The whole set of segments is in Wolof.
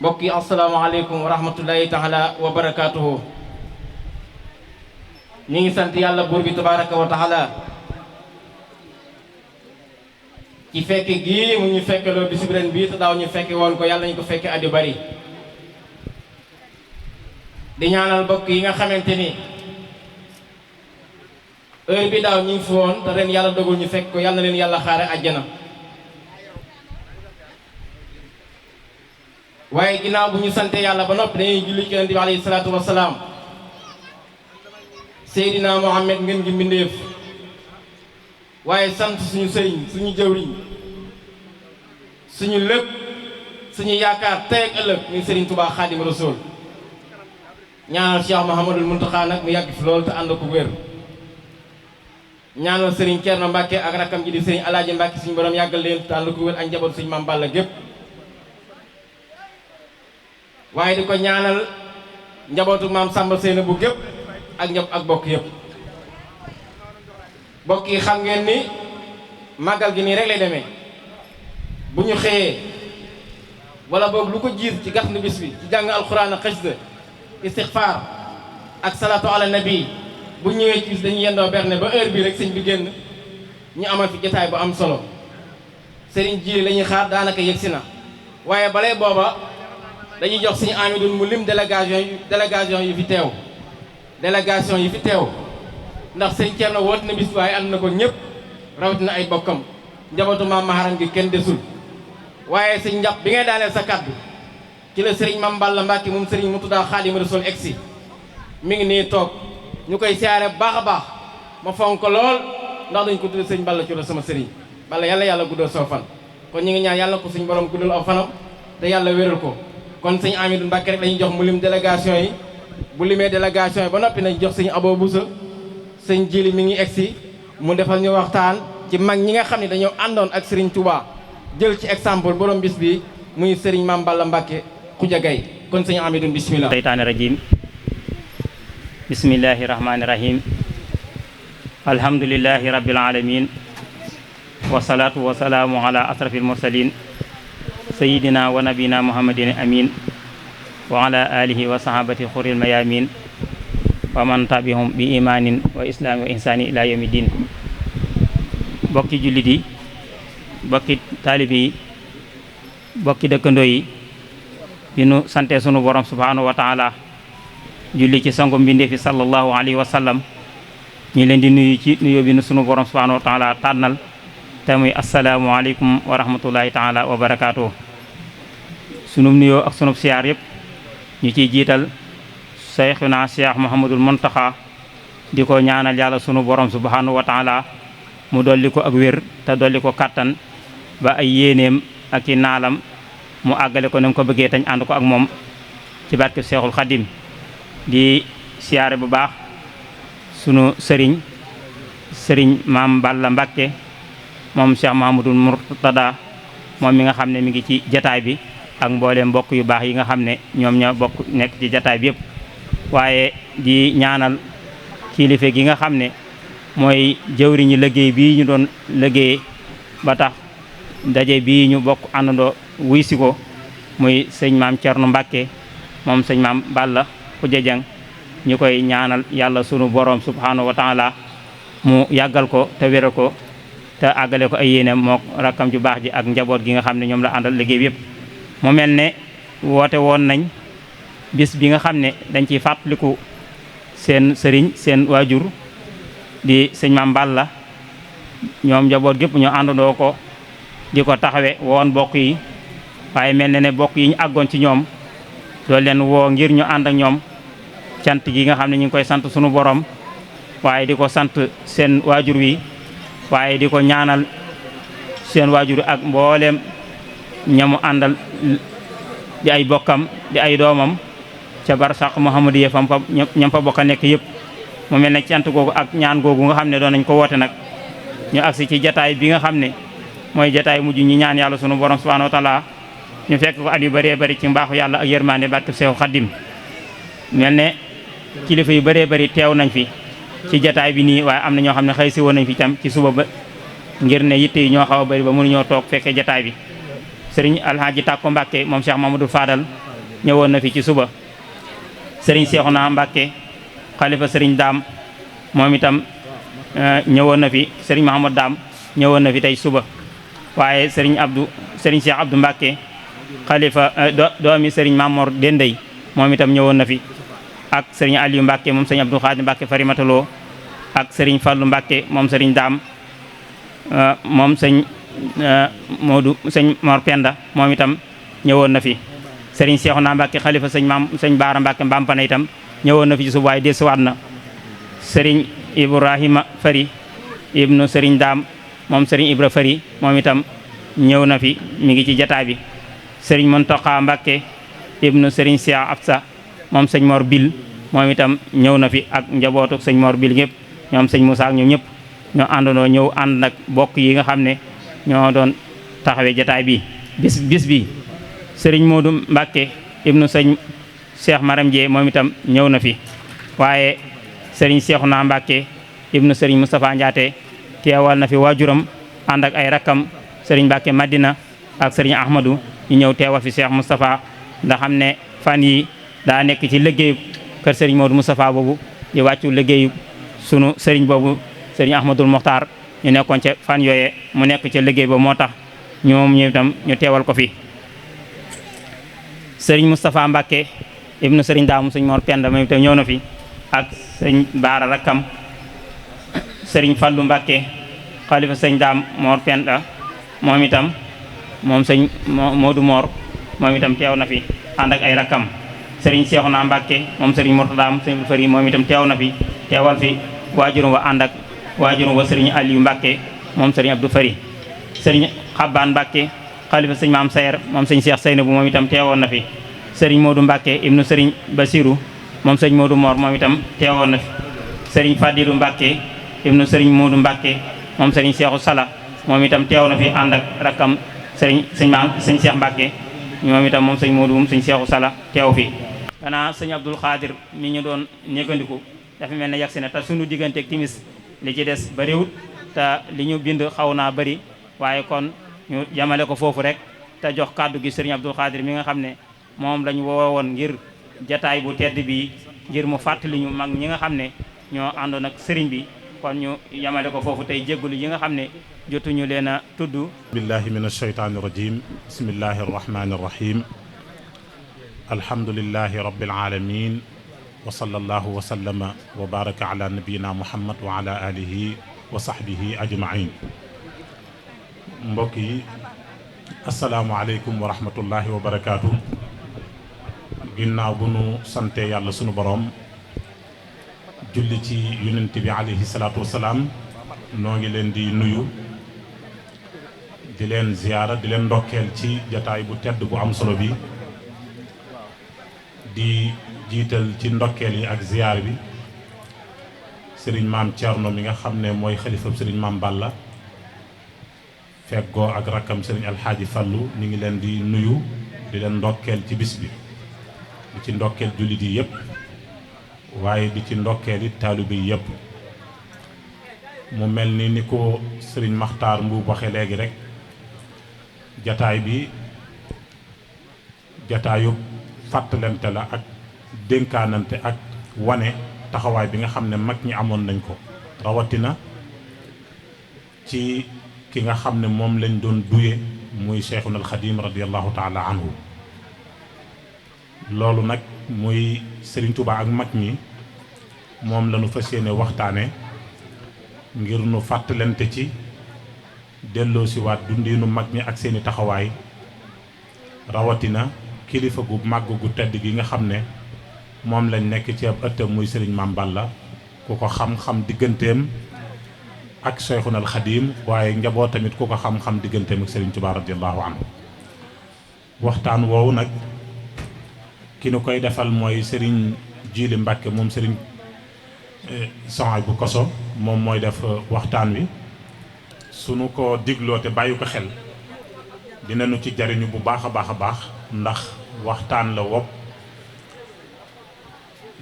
mbokk yi asalaamaaleykum wa rahmatullahi taala wa barakaatuhu. ñi ngi sant yàlla buur bi tabaraka wa taala ci fekke gii mu ñu fekkeloo bisub ren bii te daaw ñu fekke woon ko yàlla ñu ko fekke at yu bari. di ñaanal mbokk yi nga xamante ni heure bi daaw ñu ngi fi woon te ren yàlla dogul ñu fekk ko yàlla na leen yàlla xaare àjjana. waaye ginnaaw bu ñu sante yàlla ba noppi dañuy julli ci yonent bi alayhi salaatu wasalaam Seydina Muhammad ngeen gi mbindéef waaye sant suñu sëriñ suñu jëwriñ suñu lépp suñu yaakaar tey ak ëllëg muy Sëriñ Tuubaa Xaadimu Rasuul ñaanal Cheikh Mouhamadul Muntaxa nag mu yàgg fi loolu te ànd ko wér. ñaanal Sëriñ Cerno Mbàkke ak rakkam ji di Sëriñ Alaaji Mbàkke suñu borom yàggal leen te ànd ko wér ak njaboot suñu Maam Balla gépp waaye di ko ñaanal njabootu Maam Samba Seyna bu gépp ak bokk yëpp. bokk yi xam ngeen ni màggal gi nii rek lay demee bu ñu xëyee wala boog lu ko jiir ci gàtt bis bi ci jàng alxuraan ak xasida istixfaar ak salaatu ala nabi bu ñëwee ci bis dañuy yendoo berne ba heure bii rek sëñ bi génn ñu amal fi jotaay bu am solo sëriñ ji la ñuy xaar daanaka yegsi na waaye balay booba dañuy jox suñu Amidou mu lim délégation yi fi teew ndax sëñ Thierno woote na bis waaye ànd na ko ñëpp rawatina ay bokkam njabootu maam Maharam gi kenn desul. waaye sëñ njàpp bi ngay daaneel sa kaddu ci la sëriñ Mame Balla Mbacke moom sëriñ Murtada Xaadimu Rasuul egsi mi ngi nii toog ñu koy siyaare baax a baax ma fonk ko lool ndax dañ ko tuddee sëñ Balla ci la sama sëriñ Balla yàlla guddal soo fan. kon ñu ngi ñaan yàlla ko suñ borom guddal aw fanam te yàlla wéral ko kon sëñ Amidou Mbacke rek lañuy jox mu lim délégation yi bu limee délégation yi ba noppi nañ jox sëñ Abo Boussa sëñ Jili mi ngi egsi mu defal ñu waxtaan ci mag ñi nga xam ne dañoo àndoon ak Serigne Touba jël ci exemple borom bis bi muy Serigne Mame Balla Mbacke Khoudia Gaye kon sëñ Amidou bismillah. seytaani rajim bismillahi rahmani rahim alhamdulillahi rabbil alamin wasalaatu wasalaamu ala asrafil mursalin sayidina wa nabina muhammadin amin wa ala alihi wa sahabati xuril mayamin wa man tabihum bi imanin wa islami wa ihsani ila yawmi din. bokki jullit yi bokki taalibe yi bokki dëkkandoo yi bi nu sante sunu borom subhanahu wa taala julli ci sangu mbindeefi sallallahu alayhi wa sallam ñi leen di nuyu ci nuyoo bi nu sunu borom subhanahu wa taala tànnal te muy assalaamu aleykum wa rahmatullahi taala wa barakaatuh. sunub nuyoo ak sunub siyaar yëpp ñu ciy jiital Seyxuna Cheikh Mouhamadul Muntaxa di ko ñaanal yàlla sunu borom subhanahu wa taala mu dolli ko ak wér te dolli ko kattan ba ay yéeneem ak i naalam mu àggale ko ni mu ko bëggee tañ ànd ko ak moom ci barke Seexul Xadim. di siyaare bu baax sunu sëriñ Maam Balla Mbacke moom Cheikh Mahamadul Murtada moom mi nga xam ne mi ngi ci jataay bi ak mbooleem mbokk yu baax yi nga xam ne ñoom ñoo bokk nekk ci jataay bi yëpp. waaye di ñaanal kilifa gi nga xam ne mooy jëwriñu liggéey bii ñu doon liggéey ba tax daje bii ñu bokk àndandoo wuy si ko muy sëñ Maam Cerno Mbacke moom sëñ Maam Balla Khoudia Dieng ñu koy ñaanal yàlla sunu borom subhanahu wa taala mu yàggal ko te wéral ko te àggale ko ay yéene moo rakkam ju baax ji ak njaboot gi nga xam ne ñoom la àndal liggéey bi yëpp. mu mel ne woote woon nañ bis bi nga xam ne dañ ciy fàttaliku seen sëriñ seen waajur di sëñ Maam Balla ñoom njaboot gépp ñu àndandoo ko di ko taxawe woon bokk yi waaye mel ne bokk yi ñu àggoon ci ñoom doo leen woo ngir ñu ànd ak ñoom cant gi nga xam ne ñu ngi koy sant sunu borom waaye di ko sant seen waajur wi waaye di ko ñaanal seen waajur ak mbooleem ñamu àndal di ay bokkam di ay doomam ca barsaq Muhammadiya fam fa ñam fa bokka nekk yëpp. mu mel ne cant googu ak ñaan googu nga xam ne doon nañ ko woote nag ñu agsi ci jataay bi nga xam ne mooy jataay mujj ñi ñaan yàlla sunu borom subhanahu wa taala ñu fekk ko at yu bëree bëri ci mbaaxu yàlla ak yërmande barke Seexu Xaddim. mel ne kilifa yu bëree bëri teew nañ fi ci jataay bi nii waaye am na ñoo xam ne xëy si woon nañ fi tam ci suba ba ngir ne yitte yi ñoo xaw a bëri ba mënuñoo toog fekkee jataay bi. sëriñ Alhaji Tàkko Mbàkke moom Cheikh Mamadou Fadal ñëwoon na fi ci suba. sëriñ Seexuna Mbàkke xalifa sëriñ Daam moom itam ñëwoon na fi. sëriñ Mahamad Daam ñëwoon na fi tey suba. waaye sëriñ Cheikh Abdou Mbàkke xalifa doomi sëriñ Mamor Dendey moom itam ñëwoon na fi. ak sëriñ Aliou Mbàkke moom sëriñ Abdou Khadim Mbàkke Farimataloo ak sëriñ Fallu Mbàkke moom sëriñ Daam moom sëñ Mor Penda moom itam ñëwoon na fi. sëriñ Seexuna Mbàkke xalifa sëñ Baara Mbàkke Mbampane itam ñëwoon na fi ci suba waaye desuwaat na. sëriñ Ibrahima Fari ibnu sëriñ Daam moom sëriñ Ibra Fari moom itam ñëw na fi mi ngi ci jataa bi. sëriñ Muntaxa Mbàkke ibnu sëriñ Cheikh Absa moom sëñ Mor Bil moom itam ñëw na fi ak njabootu sëñ Mor Bil ñëpp ñoom sëñ Moussa ak ñoom ñëpp ñoo àndandoo ñëw ànd nag bokk yi nga xam ne ñoo doon taxawee jataay bi bis bi sëriñ Modou Mbàkke ibnu sëñ Cheikh Maram Dieye moom itam ñëw na fi. waaye sëriñ Seexuna Mbàkke ibnu sëriñ Moustapha Ndiaate teewal na fi waajuram ànd ak ay rakkam sëriñ Mbàkke Madina ak sëriñ Ahmadou ñu ñëw teewal fi Cheikh Moustapha ndax xam ne fan yi daa nekk ci liggéeyu kër sëriñ Modou Moustapha boobu di wàccu liggéeyu sunu sëriñ boobu sëriñ Ahmadul Mokhtar ñu nekkoon ca fan yooye mu nekk ca liggéey ba moo tax ñoom ñu itam ñu teewal ko fi. sëriñ Moustapha Mbàkke ibnu sëriñ Daamu sëñ Mor Penda moom itam ñëw na fi ak sëriñ Baara rakkam sëriñ Fallu Mbàkke xalifa sëñ Daam Mor Penda moom itam moom sëñ Modou Mor moom itam teew na fi ànd ak ay rakkam. sëriñ Seexuna Mbàkke moom sëriñ Murtada sëriñ Fari moom itam teew na fi teewal fi waajurum wa ànd ak waajurum wa sëriñ Aliou Mbàkke moom sëriñ Abdou Fari. sëriñ Xabbaan Mbàkke xalifa sëñ Maam Sayer moom sëñ Cheikh Seynabu moom itam teewoon na fi. sëriñ Modou Mbàkke ibnu sëriñ Basiru moom sëñ Modou Mor moom itam teewoon na fi. sëriñ Fadilu Mbàkke ibnu sëriñ Modou Mbàkke moom sëriñ Seexu Sala moom itam teew na fi ànd ak rakkam sëñ Cheikh Mbàkke moom itam moom sëñ Modou moom sëñ Seexu Sala teew fi. gannaaw sëñ Abdul Xaadir mi ñu doon négandiku dafa mel ne yagsi na te sunu digganteeg timis li ci des bariwut te li ñu bind xaw naa bari waaye kon ñu yamale ko foofu rek te jox kàddu gi sëriñ Abdul Xaadir mi nga xam ne moom lañu woowoon ngir jataay bu tedd bi ngir mu fàttali ñu mag ñi nga xam ne ñoo àndoon ak sëriñ bi kon ñu yamale ko foofu tey jéggulu yi nga xam ne jotuñu leen a tudd. billahi min ashaytaani rajim bismillahi arrahmani arrahim alhamdulillahi rabbil alamin wa sallallahu wa sallama wa baraka ala nabiyina muhammad wa ala alihi wa sahbihi ajmain. mbokk yi asalaamualeykum wa rahmatullahi wa barakaatu. ginnaaw bu nu sante yàlla sunu boroom julli ci yonent bi alayhi salaatu wasalaam noo ngi leen di nuyu di leen ziyaara di leen ndokkeel ci jataay bu tedd bu am solo bi di jiital ci ndokkeel yi ak ziyaar bi sëriñ maam Thierno mi nga xam ne mooy xalifam sëriñ maam Balla feggoo ak rakkam sëriñ alxaaji Fallu ñu ngi leen di nuyu di leen ndokkeel ci bis bi di ci ndokkeel jullit yi yëpp waaye di ci ndokkeel it taalibe yi yëpp. mu mel ni ko sëriñ Maxtaar Mbuub waxe léegi rek jataay bi jataayu fàttalante la ak dénkaanante ak wane taxawaay bi nga xam ne mag ñi amoon nañ ko rawatina ci ki nga xam ne moom lañ doon duye muy Cheikhuna al Xadim radiallahu taala anhu. loolu nag muy Sëriñ Tuubaa ak mag ñi moom la ñu fas yéene waxtaane ngir nu fàttalante ci delloo si waat dundiinu mag ñi ak seeni taxawaay rawatina kilifa gu màgg gu tedd gi nga xam ne moom lañ nekk ci ab ëttam muy sëriñ Maam Balla ku ko xam-xam digganteem ak Cheikhuna al Xadim waaye njaboot tamit ku ko xam-xam digganteem ak Sëriñ Tuubaa radiyallahu anhu. waxtaan woowu nag ki nu koy defal mooy sëriñ Jiili Mbàkke moom sëriñ Sohaybu bu Koso moom mooy def waxtaan wi sunu ko digloo te bàyyi ko xel dinañu ci jariñu bu baax a baax a baax ndax waxtaan la wopp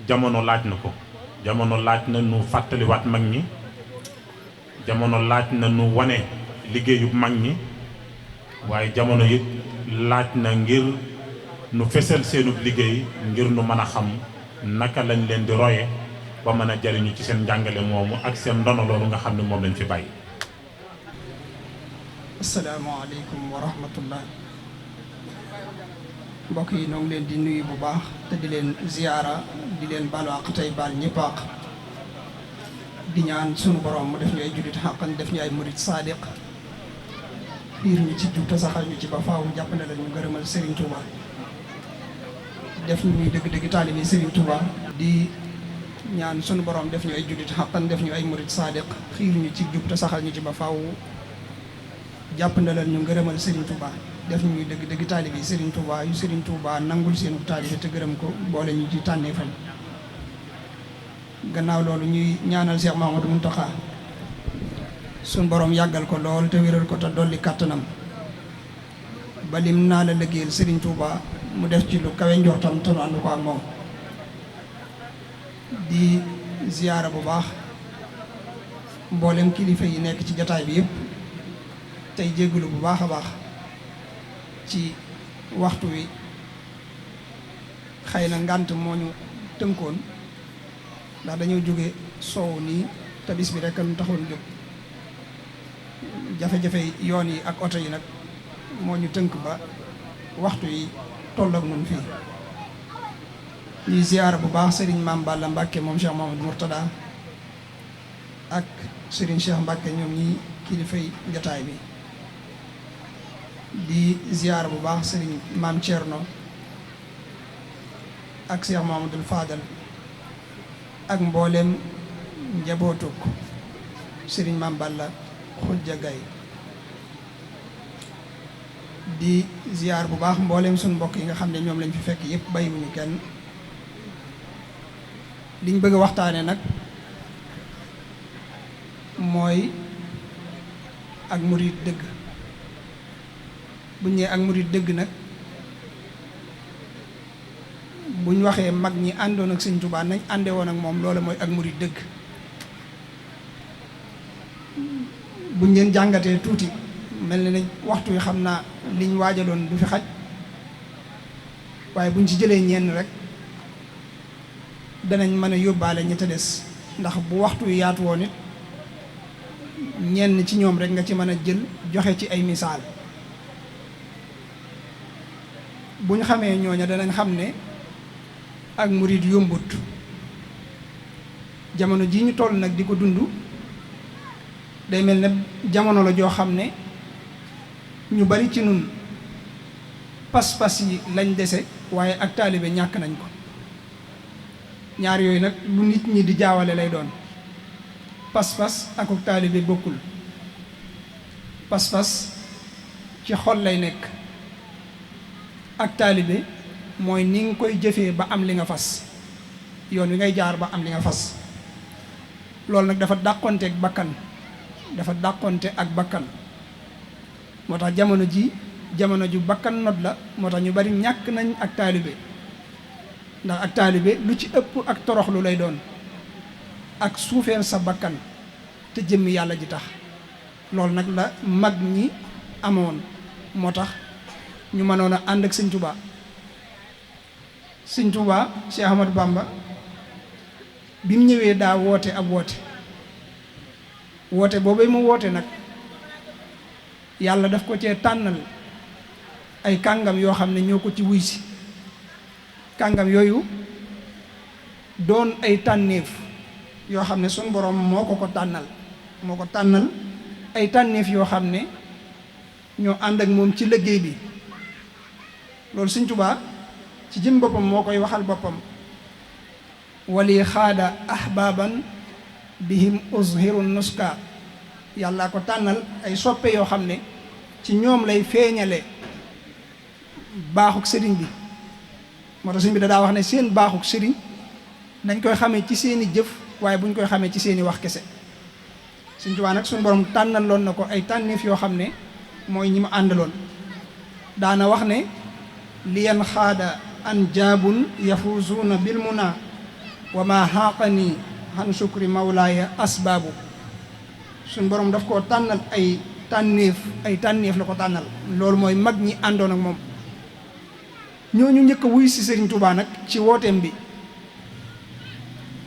jamono laaj na ko. jamono laaj na nu fàttaliwaat mag ñi, jamono laaj na nu wane liggéeyub mag ñi, waaye jamono it laaj na ngir nu fesal seenub liggéey ngir nu mën a xam naka lañ leen di roye ba mën a jariñu ci seen njàngale moomu ak seen ndono loolu nga xam ne moom lañ fi bàyyi. asalaamaaleykum wa rahmatullah. mbokk yi ñoo ngi leen di nuyu bu baax te di leen ziyaara di leen baalu àq tey baal ñëpp àq di ñaan sunu borom mu def ñu ay jullit xaqan def ñu ay murit saadiq xiir ñu ci jub te saxal ñu ci ba faaw jàppale la ñu gërëmal Serigne Touba def ñu ñuy dëgg-dëgg taalibi Serigne Touba di ñaan sunu borom def ñu ay jullit xaqan def ñu ay murit saadiq xiir ñu ci jub te saxal ñu ci ba faaw jàppale la ñu gërëmal Serigne Touba def ñu ñuy dëgg-dëgg taalibi Serigne Touba yu Serigne Touba nangul seenu taalibi te gërëm ko boole ñu ci tànnee fan. gannaaw loolu ñuy ñaanal Cheikh Mahamadou Mountakha suñ borom yàggal ko lool te wéral ko te dolli kàttanam ba lim naa la liggéeyal Serigne Touba mu def ci lu kawe njortam te nu ànd ko ak moom. di ziyaara bu baax mboolem kilifa yi nekk ci jataay bi yëpp tey jégalu bu baax a baax ci waxtu wi xëy na ngànt moo ñu tënkoon ndax dañoo jóge soow nii te bis bi rekk lu taxoon jóg jafe-jafe yoon yi ak oto yi nag moo ñu tënk ba waxtu yi toll ak nun fii ñuy ziyaara bu baax Serigne Mame Balla Mbacke moom Cheikh Mamadou Mourtada ak Serigne Cheikh Mbacke ñoom ñi kilifay jotaay bi di ziyaara bu baax Serigne Mame Thierno ak Cheikh Mamadou Fadal ak mboolem njabootuk Serigne Mame Balla Khoudia Gaye di ziyaar bu baax mboolem suñu mbokk yi nga xam ne ñoom lañ fi fekk yépp bàyyiwuñu kenn. liñ bëgg a waxtaane nag mooy ak murid dëgg buñ nee ak murid dëgg nag buñ waxee mag ñi àndoon ak Sëñ Tuubaa nañ ànde woon ak moom loolu mooy ak murid dëgg buñ leen jàngatee tuuti mel na ne waxtu wi xam naa liñ waajaloon du fi xaj waaye buñ ci jëlee ñenn rek danañ mën a yóbbaale ñi te des ndax bu waxtu wi yaatu woon it ñenn ci ñoom rek nga ci mën a jël joxe ci ay misaal buñ xamee ñooña danañ xam ne ak murid yombut jamono ji ñu toll nag di ko dund day mel ne jamono la joo xam ne ñu bari ci nun pas-pas yi lañ dese waaye ak taalibe ñàkk nañ ko ñaar yooyu nag lu nit ñi di jaawale lay doon pas-pas ak taalibe bokkul pas-pas ci xol lay nekk ak taalibe mooy ni nga koy jëfee ba am li nga fas yoon wi ngay jaar ba am li nga fas loolu nag dafa dàqonte ak bakkan dafa dàqonte ak bakkan moo tax jamono ji jamono ju bakkan not la moo tax ñu bari ñàkk nañ ak taalibe ndax ak taalibe lu ci ëpp ak toroxlu lay doon ak suufeel sa bakkan te jëmmi yàlla ji tax loolu nag la mag ñi amoon moo tax ñu mënoon a ànd ak Sëñ Tuubaa Sëñ Tuubaa Cheikh Ahmadou Bamba bi mu ñëwee daa woote ab woote boobee mu woote nag yàlla daf ko cee tànnal ay kàngam yoo xam ne ñoo ko ci wuy si kàngam yooyu doon ay tànneef yoo xam ne suñ boroom moo ko tànnal ay tànneef yoo xam ne ñoo ànd ak moom ci liggéey bi loolu Sëñ Tuubaa ci jëm boppam moo koy waxal boppam wali xaada ahbaban bihim uzhiru nuska yàlla ko tànnal ay soppe yoo xam ne ci ñoom lay feeñale baaxuk sëriñ bi moo tax sëriñ bi daa wax ne seen baaxuk sëriñ nañ koy xamee ci seeni jëf waaye buñ koy xamee ci seeni wax kese Sëriñ Tuubaa nag suñu borom tànnaloon na ko ay tànneef yoo xam ne mooy ñi mu àndaloon daana wax ne liyan xaada an jaabun yafuzuuna bil muna wa ma xaaqani han sukri mawlaaya asbaabu suñ borom daf koo tànnal ay ay tànneef la ko tànnal loolu mooy mag ñi àndoon ak moom ñooñu njëkk a wuy si Serigne Touba nag ci wooteem bi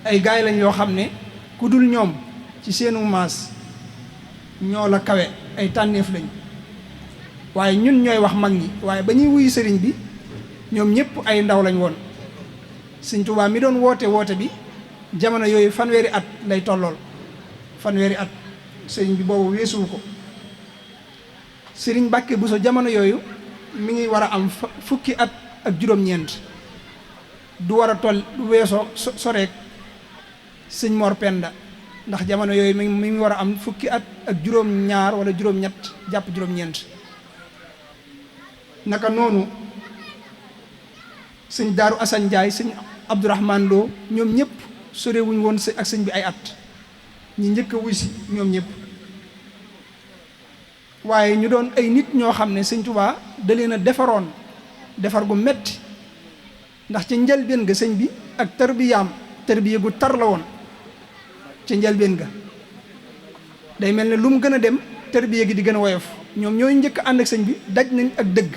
ay gaay lañ yoo xam ne ku dul ñoom ci seenu maas ñoo la kawe ay tànneef lañ waaye ñun ñooy wax mag ñi waaye ba ñuy wuyu sëriñ bi ñoom ñëpp ay ndaw lañ woon Serigne Touba mi doon woote bi jamono yooyu fanweeri at lay tollool fanweeri at sëriñ bi boobu weesuwu ko sëriñ Mbàkke Buso jamono yooyu mi ngi war a am fukki at ak juróom-ñeent du war a toll du weesoo soreek sëñ Mor Penda ndax jamono yooyu mi ngi war a am fukki at ak juróom-ñaar wala juróom-ñett jàpp juróom-ñeent naka noonu sëñ Daaru Asan Njaay sëñ Abdourahman Lo ñoom ñëpp sorewuñ woon ak sëñ bi ay at ñi njëkk a wuy si ñoom ñëpp waaye ñu doon ay nit ñoo xam ne sëñ Tuubaa da leen a defaroon defar gu metti ndax ca njëlbéen ga sëñ bi ak tarbiya gu tar la woon ca njëlbéen ga day mel ne lu mu gën a dem tarbiya gi di gën a woyof ñoom ñooy njëkk a ànd ak sëñ bi daj nañ ak dëgg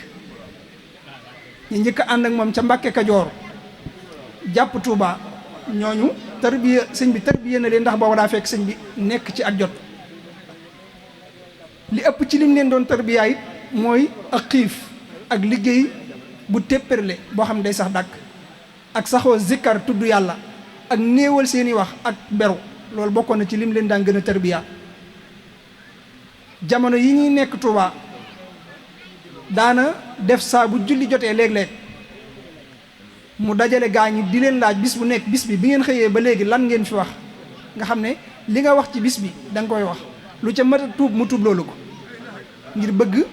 ñu njëkk a ànd ak moom ca Mbàkke Kajoor jàpp Tuubaa ñooñu tarbiya sëñ bi tarbiya na leen ndax booba daa fekk sëñ bi nekk ci ak jot li ëpp ci lim leen doon tarbiya it mooy ak xiif ak liggéey bu tépperle boo xam ne day sax dàkk ak saxoo zikkar tudd yàlla ak néewal seeni wax ak beru loolu bokkoon na ci lim leen daan gën a tarbiya jamono yi ñuy nekk Tuubaa daana def saa bu julli jotee léeg-léeg mu dajale gaa ñi di leen laaj bis bu nekk bis bi ngeen xëyee ba léegi lan ngeen fi wax nga xam ne li nga wax ci bis bi da nga koy wax lu ca mat a tuub mu tuub loolu ko ngir bëgg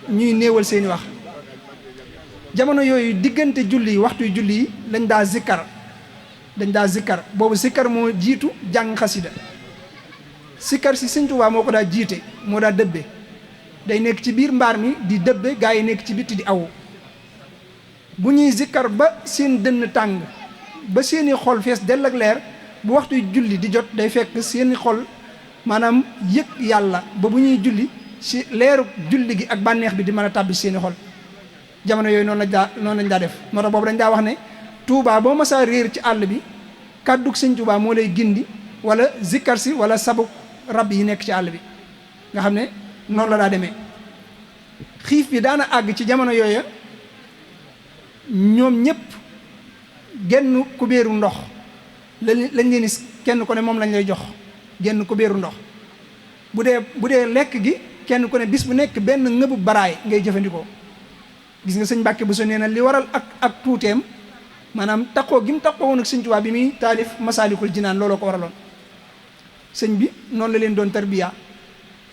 ñuy néewal seeni wax jamono yooyu diggante julli yi waxtuy julli yi dañ daa zikkar boobu zikkar moo jiitu jàng xasida zikkar si Sëñ Tuubaa moo ko daa jiite moo daa dëbbe day nekk ci biir mbaar mi di dëbbe gaa yi nekk ci bitti di awu bu ñuy zikkar ba seen dënn tàng ba seeni xol fees dell ak leer bu waxtuy julli di jot day fekk seeni xol maanaam yëg yàlla ba bu ñuy julli si leeru julli gi ak bànneex bi di mën a tàbbi seeni xol jamono yooyu noonu lañ daa def moo tax boobu dañ daa wax ne Tuubaa boo masaa réer ci àll bi kàddug Sëñ Tuubaa moo lay gindi wala zikkar si wala sabu rab yi nekk ci àll bi nga xam ne noonu la daa demee xiif bi daana àgg ci jamono yooya ñoom ñëpp genn kubéeru ndox lañ leen kenn ku ne moom lañ lay jox genn kubéeru ndox bu dee lekk gi kenn ku ne bis bu nekk benn ngëbu baraay ngay jëfandikoo gis nga sëñ Mbàkke Buso nee na li waral ak tuuteem maanaam taqoo gi mu taqoo woon ak Sëñ Tuubaa bi muy taalif Masaalikul Jinaan looloo ko waraloon sëñ bi noonu la leen doon tarbiya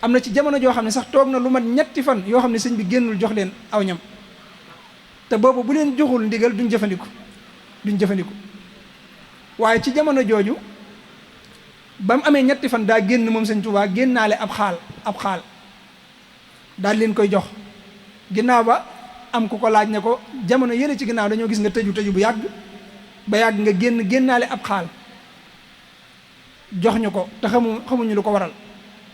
am na ci jamono joo xam ne sax toog na lu mat ñetti fan yoo xam ne sëñ bi génnul jox leen aw ñam te boobu bu leen joxul ndigal duñ jëfandiku waaye ci jamono jooju ba mu amee ñetti fan daa génn moom Sëñ Tuubaa génnaale ab xaal daal leen koy jox ginnaaw ba am ku ko laaj ne ko jamono yële ci ginnaaw dañoo gis nga tëju bu yàgg ba yàgg nga génnaale ab xaal jox ñu ko te xamuñu lu ko waral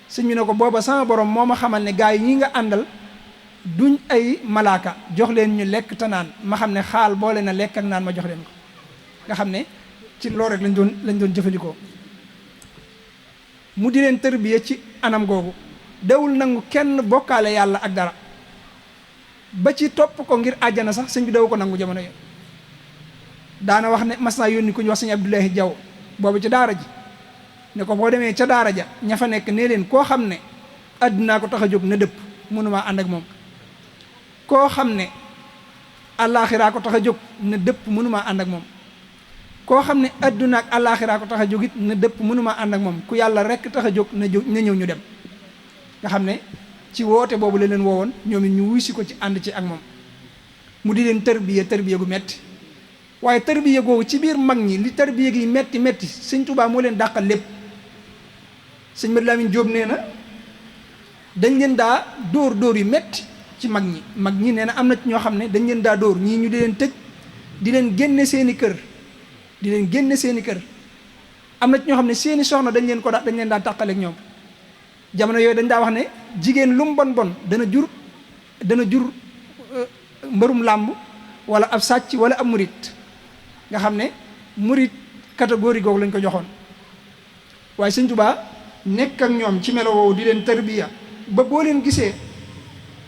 sëñ bi ne ko booba sama borom moo ma xamal ne gaa yi ñi nga àndal duñ ay malaaka jox leen ñu lekk te naan ma xam ne xaal boole na lekk ak naan ma jox leen ko nga xam ne ci loolu rek lañ doon jëfandikoo mu di leen tërbiya ci anam googu dawul nangu kenn bokkaale yàlla ak dara ba ci topp ko ngir àjjana sax sëñ bi daw ko nangu jamono yo daana wax ne mas naa yónni ku ñu wax sëñ Abdoulahi Jaw boobu ci daara ji ne ko boo demee ca daara ja ña fa nekk nee leen koo xam ne àddinaa ko tax a jóg na dëpp mënumaa ànd ak moom koo xam ne àllaaxiraa ko tax a jóg na dëpp mënumaa ànd ak moom koo xam ne àdduna ak àllaaxiraa ko tax a jóg it na dëpp mënumaa ànd ak moom ku yàlla rekk tax a jóg na ñëw ñu dem nga xam ne ci woote boobu la leen woowoon ñoom it ñu wuy si ko ci ànd ci ak moom mu di leen tërbiya gu metti waaye tërbiya googu ci biir mag ñi li tërbiya gi metti Sëñ Tuubaa moo leen dàqal lépp sëñ Madu Lamin Jóob nee na dañ leen daa dóor yu metti ci mag ñi nee na am na ci ñoo xam ne dañ leen daa dóor ñii ñu di leen tëj di leen génne seeni kër am na ci ñoo xam ne seeni soxna dañ leen daa tàqale ak ñoom jamono yooyu dañ daa wax ne jigéen lu mu bon bon dana jur mbërum làmb wala ab sàcc wala ab murit nga xam ne murit catégorie googu lañ ko joxoon. waaye Sëñ Tuubaa nekk ak ñoom ci melo woowu di leen tarbiya ba boo leen gisee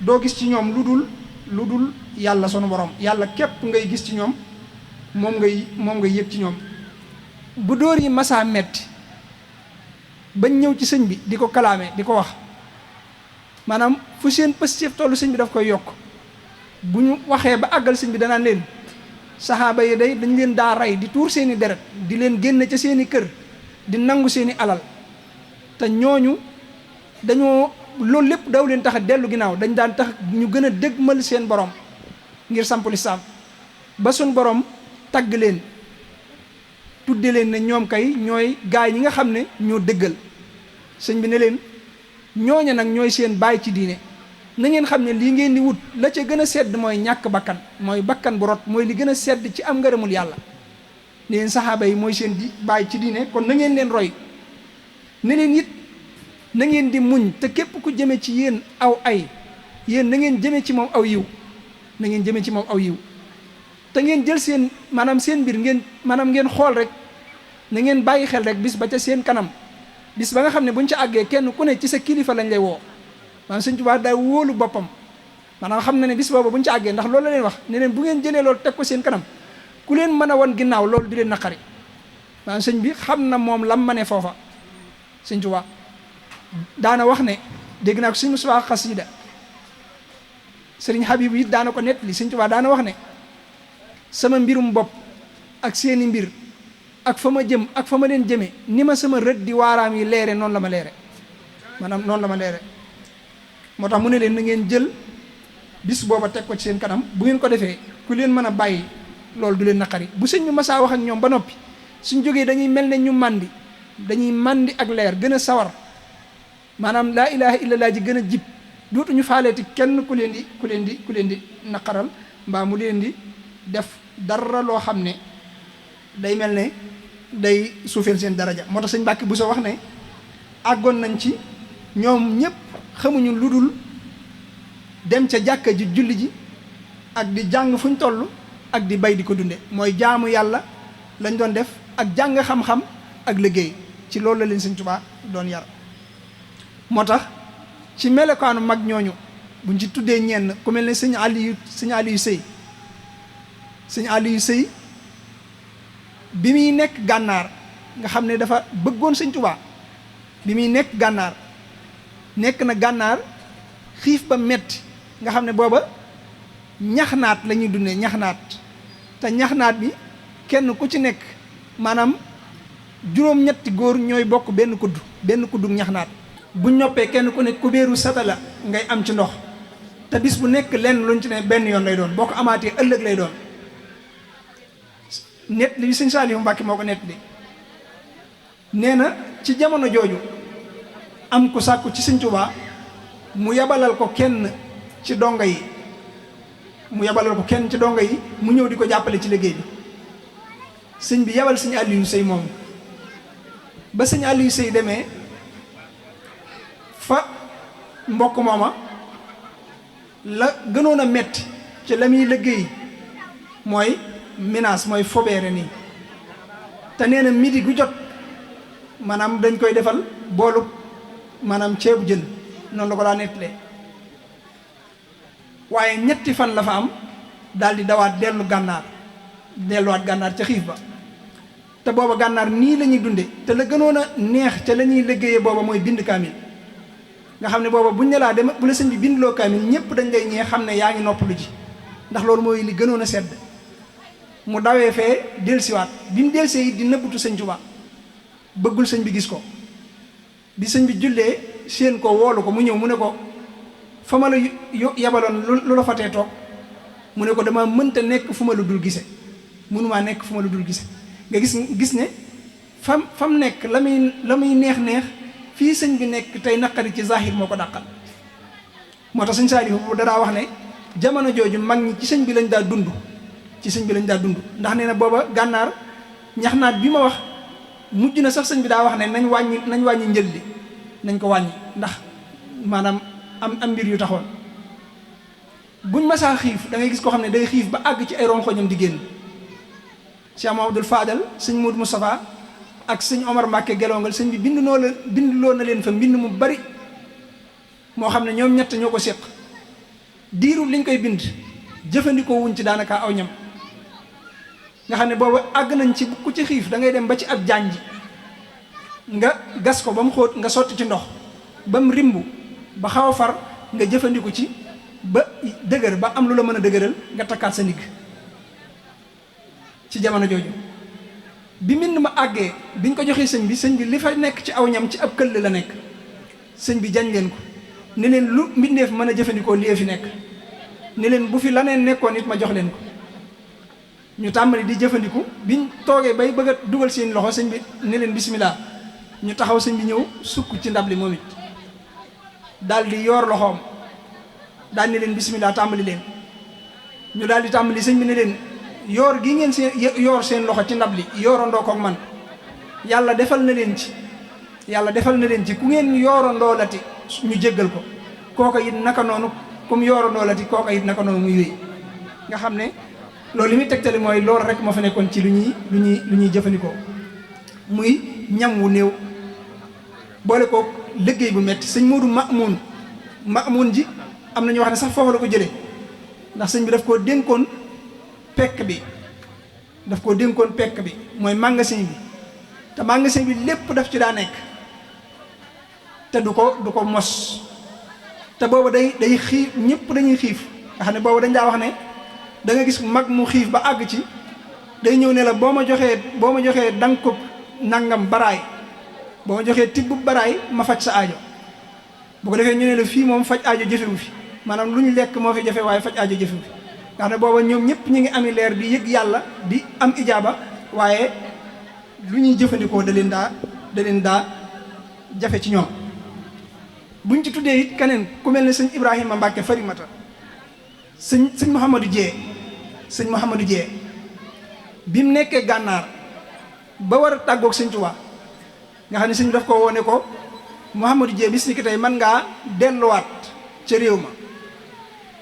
doo gis ci ñoom lu dul yàlla sunu borom yàlla képp ngay gis ci ñoom moom ngay yëg ci ñoom. bu dóor yi masaa metti bañ ñëw ci sëñ bi di ko kalaame di ko wax maanaam fu seen pëstéef tollu sëñ bi daf koy yokk bu ñu waxee ba àggal sëñ bi danaan leen saxaaba yi day dañ leen daa rey di tuur seeni deret di leen génne ca seeni kër di nangu seeni alal te ñooñu dañoo loolu lépp daw leen tax a dellu ginnaaw dañ daan tax ñu gën a dëgmal seen borom ngir samp lislaam ba suñ borom tagg leen tudde leen ne ñoom kay ñooy gaay ñi nga xam ne ñoo dëggal sëñ bi ne leen ñooña nag ñooy seen baay ci diine na ngeen xam ne lii ngeen di wut la ca gën a sedd mooy ñàkk bakkan mooy bakkan bu rot mooy li gën a sedd ci am ngërëmul yàlla ne leen saxaaba yi mooy seen baay ci diine kon na ngeen leen roy ne leen it na ngeen di muñ te képp ku jëme ci yéen aw ay yéen na ngeen jëme ci moom aw yiw na ngeen jëme ci moom aw yiw te ngeen jël seen maanaam seen mbir ngeen xool rek na ngeen bàyyi xel rek bis ba ca seen kanam bis ba nga xam ne buñ ca àggee kenn ku ne ci sa kilifa lañ lay woo maanaam Sëñ Tuubaa daa wóolu boppam maanaam xam na ne bis boobu buñ ca àggee ndax loolu la leen wax ne leen bu ngeen jëlee loolu teg ko seen kanam ku leen mën a wan ginnaaw loolu di leen naqari maanaam sëñ bi xam na moom lam ma ne foofa Sëñ Tuubaa daana wax ne dégg naa ko Sëñ Musaa xasida Sëriñ Habibu it daana ko nettali Sëñ Tuubaa daana wax ne sama mbirum bopp ak seeni mbir ak fa ma jëm ak fa ma leen jëme ni ma sama rët di waaraam yi leere noonu la ma leere maanaam noonu la ma leere moo tax mu ne leen na ngeen jël bis booba teg ko ci seen kanam bu ngeen ko defee ku leen mën a bàyyi loolu du leen naqari bu sëñ bi masaa wax ak ñoom ba noppi suñ jógee dañuy mel ne ñu màndi dañuy màndi ak leer gën a sawar maanaam laa ilaha illallah ji gën a jib dootuñu faaleeti kenn ku leen di naqaral mbaa mu leen di def dara loo xam ne day mel ne day suufeel seen daraja moo tax sëñ Mbàkke bu soo wax ne àggoon nañ ci ñoom ñëpp xamuñu lu dul dem ca jàkka ji julli ji ak di jàng fuñ toll ak di bay di ko dunde mooy jaamu yàlla lañ doon def ak jàng xam-xam ak liggéey ci loolu la leen Sëñ Tuubaa doon yar moo tax ci melokaanu mag ñooñu buñ ci tuddee ñenn ku mel ne sëñ Aliou Sëy sëñ Aliou Sëy bi muy nekk gànnaar nga xam ne dafa bëggoon Sëñ Tuubaa bi muy nekk gànnaar nekk na gànnaar xiif ba metti nga xam ne booba ñaxnaat la ñuy dundee ñaxnaat te ñaxnaat bi kenn ku ci nekk maanaam juróom-ñetti góor ñooy bokk benn kuddu ñaxnaat bu ñoppee kenn ku nekk kubéeru satala ngay am ci ndox te bis bu nekk lenn luñ ci ne benn yoon lay doon boo ko amaatee ëllëg lay doon net li sëñ Saalihu Mbàkke moo ko net li nee na ci jamono jooju am ku sàkku ci Sëñ Tuubaa mu yabalal ko kenn ci donga yi mu ñëw di ko jàppale ci liggéey bi sëñ bi yabal sëñ Aliou Sëy moom ba sëñ Aliou Sëy demee fa mbokk mooma la gënoon a metti ci la muy liggéey mooy menace mooy fobeere nii te nee na midi gu jot maanaam dañ koy defal boolu maanaam ceebu jën noonu la ko daa nettalee waaye ñetti fan la fa am daal di dawaat delluwaat gànnaar ca xiif ba te booba gànnaar nii la ñuy dunde te la gënoon a neex ca la ñuy liggéeyee booba mooy bind kaamil nga xam ne booba buñ ne laa dem bu la sëñ bi bindloo kaamil ñëpp dañ lay ñee xam ne yaa ngi noppalu ji ndax loolu mooy li gënoon a sedd mu dawee fee dellusiwaat bi mu dellusee it di nëbbutu Sëñ Tuubaa bëggul sëñ bi gis ko bi sëñ bi jullee séen ko woolu ko mu ñëw mu ne ko fa ma la yabaloon lu la fa tee toog mu ne ko dama mënta nekk fu ma lu dul gise mënumaa nekk fu ma lu dul gise nga gis ne fam nekk la muy neex fii sëñ bi nekk tey naqari ci zahir moo ko dàqal moo tax sëñ Saalihu bu daraa wax ne jamono jooju mag ñi ci sëñ bi lañ daa dund ndax nee na booba gànnaar ñaxnaat bi ma wax mujj na sax sëñ bi daa wax ne nañ wàññi njël li nañ ko wàññi ndax maanaam am mbir yu taxoon. buñ masaa xiif da ngay gis koo xam ne day xiif ba àgg ci ay ronxoñam di génn. Cheikh Mamadou Fadal sëñ Modou Moustapha ak sëñ Omar Mbacke gelongal sëñ bi binduloo na leen fa mbind mu bari moo xam ne ñoom ñett ñoo ko séq diiru liñ koy bind jëfandikoo wuñ ci daanaka aw ñam nga xam ne boobu àgg nañ ci ku ci xiif da ngay dem ba ci ab janj nga gas ko ba mu xóot nga sotti ci ndox ba mu rimbu ba xaw a far nga jëfandiku ci ba dëgër ba am lu la mën a dëgëral nga takkaat sa ndigg ci jamono jooju bi mbind ma àggee biñ ko joxee sëñ bi li fa nekk ci aw ñam ci ab këll la nekk sëñ bi jañ leen ko ne leen lu mbindeef mën a jëfandikoo lii fi nekk ne leen bu fi laneen nekkoon it ma jox leen ko ñu tàmbali di jëfandiku biñ toogee bay bëgg a dugal seen loxo sëñ bi ne leen bismillah ñu taxaw sëñ bi ñëw sukk ci ndab li moom it daal di yoor loxoom daal ne leen bismillah tàmbali leen ñu daal di tàmbali sëñ bi ne leen yoor gi ngeen seen loxo ci ndab li yoorandoo ko ak man yàlla defal na leen ci ku ngeen yoorandoo lati ñu jéggal ko kooka it naka noonu comme yoorandoo lati kooka it naka noonu muy wéy nga xam ne loolu li muy tegtali mooy loolu rek moo fa nekkoon ci lu ñuy jëfandikoo muy ñam wu néew boole ko liggéey bu metti sëñ Moodu Maamun ji am na ñu wax ne sax foofu la ko jëlee ndax sëñ bi daf koo dénkoon pekk bi mooy magasin bi te magasin bi lépp daf ci daa nekk te du ko mos te boobu day xiif ñëpp dañuy xiif nga xam ne boobu dañ daa wax ne da nga gis mag mu xiif ba àgg ci day ñëw ne la boo ma joxee dankub nangam baraay boo ma joxee tibb baraay ma faj sa aajo bu ko defee ñu ne la fii moom faj aajo jëfewu fi maanaam lu ñu lekk moo fi jafe waaye faj aajo jëfewu fi nga xam ne booba ñoom ñëpp ñu ngi ami leer di yëg yàlla di am ijaaba waaye lu ñuy jëfandikoo da leen daa jafe ci ñoom. buñ ci tuddee it keneen ku mel ne sëñ Ibrahima Mbacke Farimata sëñ Mouhamadou Dieye bi mu nekkee gànnaar ba war a tàggoog sëñ Tuubaa nga xam ne sëñ daf ko woone ko Mouhamadou Dieye bis ni ki tey man ngaa delluwaat ca réew ma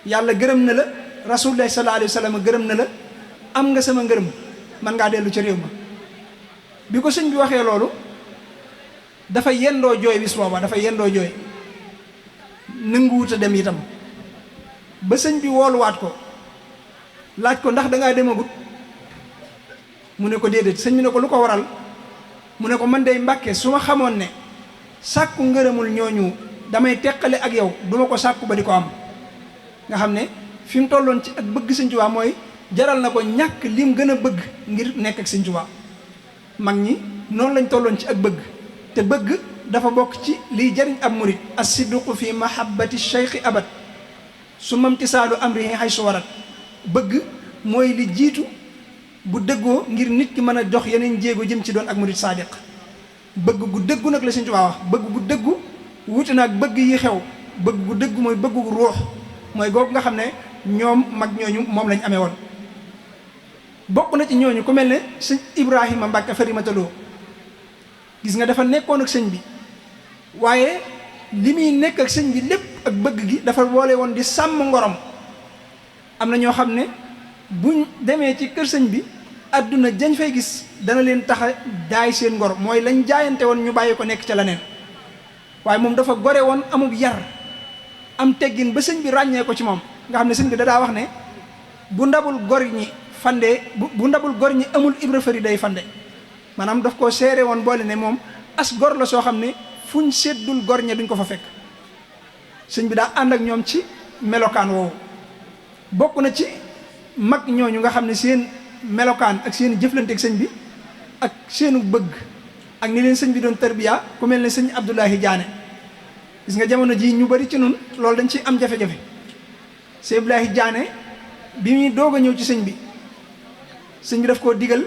yàlla gërëm na la rasulullah sallallahu alayhi wa sallam gërëm na la am nga sama ngërëm man ngaa dellu ca réew ma bi ko sëñ bi waxee loolu dafa yendoo jooy bis booba dafa yendoo jooy nanguwut a dem itam ba sëñ bi wooluwaat ko laaj ko ndax dangaa demagut mu ne ko déedéet sëñ bi ne ko lu ko waral mu ne ko man day Mbàkke su ma xamoon ne sàkku ngërëmul ñooñu damay teqale ak yow duma ko sàkku ba di ko am nga xam ne fi mu tolloon ci ak bëgg sëñ Tuubaa mooy jaral na ko ñàkk lim gën a bëgg ngir nekk ak sëñ Tuubaa mag ñi noonu lañ tolloon ci ak bëgg te bëgg dafa bokk ci liy jariñ ab murit as-sidqu fi mahabbati cheikhi abad su mamtisaalu amrihi haysu warat bëgg mooy li jiitu bu dëggoo ngir nit ki mën a jox yeneen jéego jëm ci doon ak murit saadiq bëgg gu dëggu nag la sëñ Tuubaa wax bëgg gu dëggu wuute na ak bëgg yi xew bëgg gu dëggu mooy bëgg gu ruux mooy googu nga xam ne ñoom mag ñooñu moom lañ amee woon bokk na ci ñooñu ku mel ne sëñ Ibrahima Mbacke Farimata Lo gis nga dafa nekkoon ak sëñ bi waaye li muy nekk ak sëñ bi lépp ak bëgg gi dafa boole woon di sàmm ngorom am na ñoo xam ne buñ demee ci kër sëñ bi adduna jañ fay gis dana leen tax a jaay seen ngor mooy lañ jaayante woon ñu bàyyi ko nekk ca leneen waaye moom dafa gore woon amub yar am teggin ba sëñ bi ràññee ko ci moom nga xam ne sëñ bi dadaa wax ne bu ndabul gor ñi fande bu ndabul gor ñi amul Ibra Fari day fande maanaam daf koo seere woon boole ne moom as gor la soo xam ne fuñ seddul gor ña duñ ko fa fekk sëñ bi daa ànd ak ñoom ci melokaan woowu bokk na ci mag ñooñu nga xam ne seen melokaan ak seen jëflante ak sëñ bi ak seenu bëgg ak ni leen sëñ bi doon tarbiya ku mel ne sëñ Abdoulahi Diané gis nga jamono ji ñu bari ci nun loolu dañ ci am jafe-jafe sëñ Abdoulahi Diané bi muy doog a ñëw ci sëñ bi daf koo digal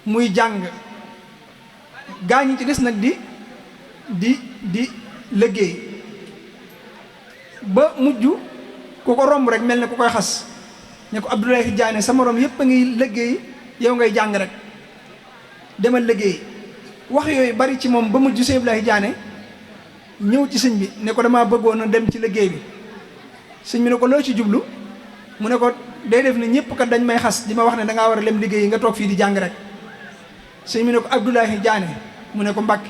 muy jàng gaañi ci des nag di liggéey ba mujj ku ko romb rek mel ne ku koy xas ne ko Abdoulaye Diané sa morom yépp a ngi liggéey yow ngay jàng rek demal liggéey wax yooyu bari ci moom ba mujj sëñ Abdoulaye Diané ñëw ci sëñ bi ne ko damaa bëggoon a dem ci liggéey bi. sëñ bi ne ko loo ci jublu mu ne ko day def ne ñëpp kat dañ may xas di ma wax ne da ngaa war a lem liggéey yi nga toog fii di jàng rek. sëñ bi ne ko Abdoulahi Diané mu ne ko Mbàkke.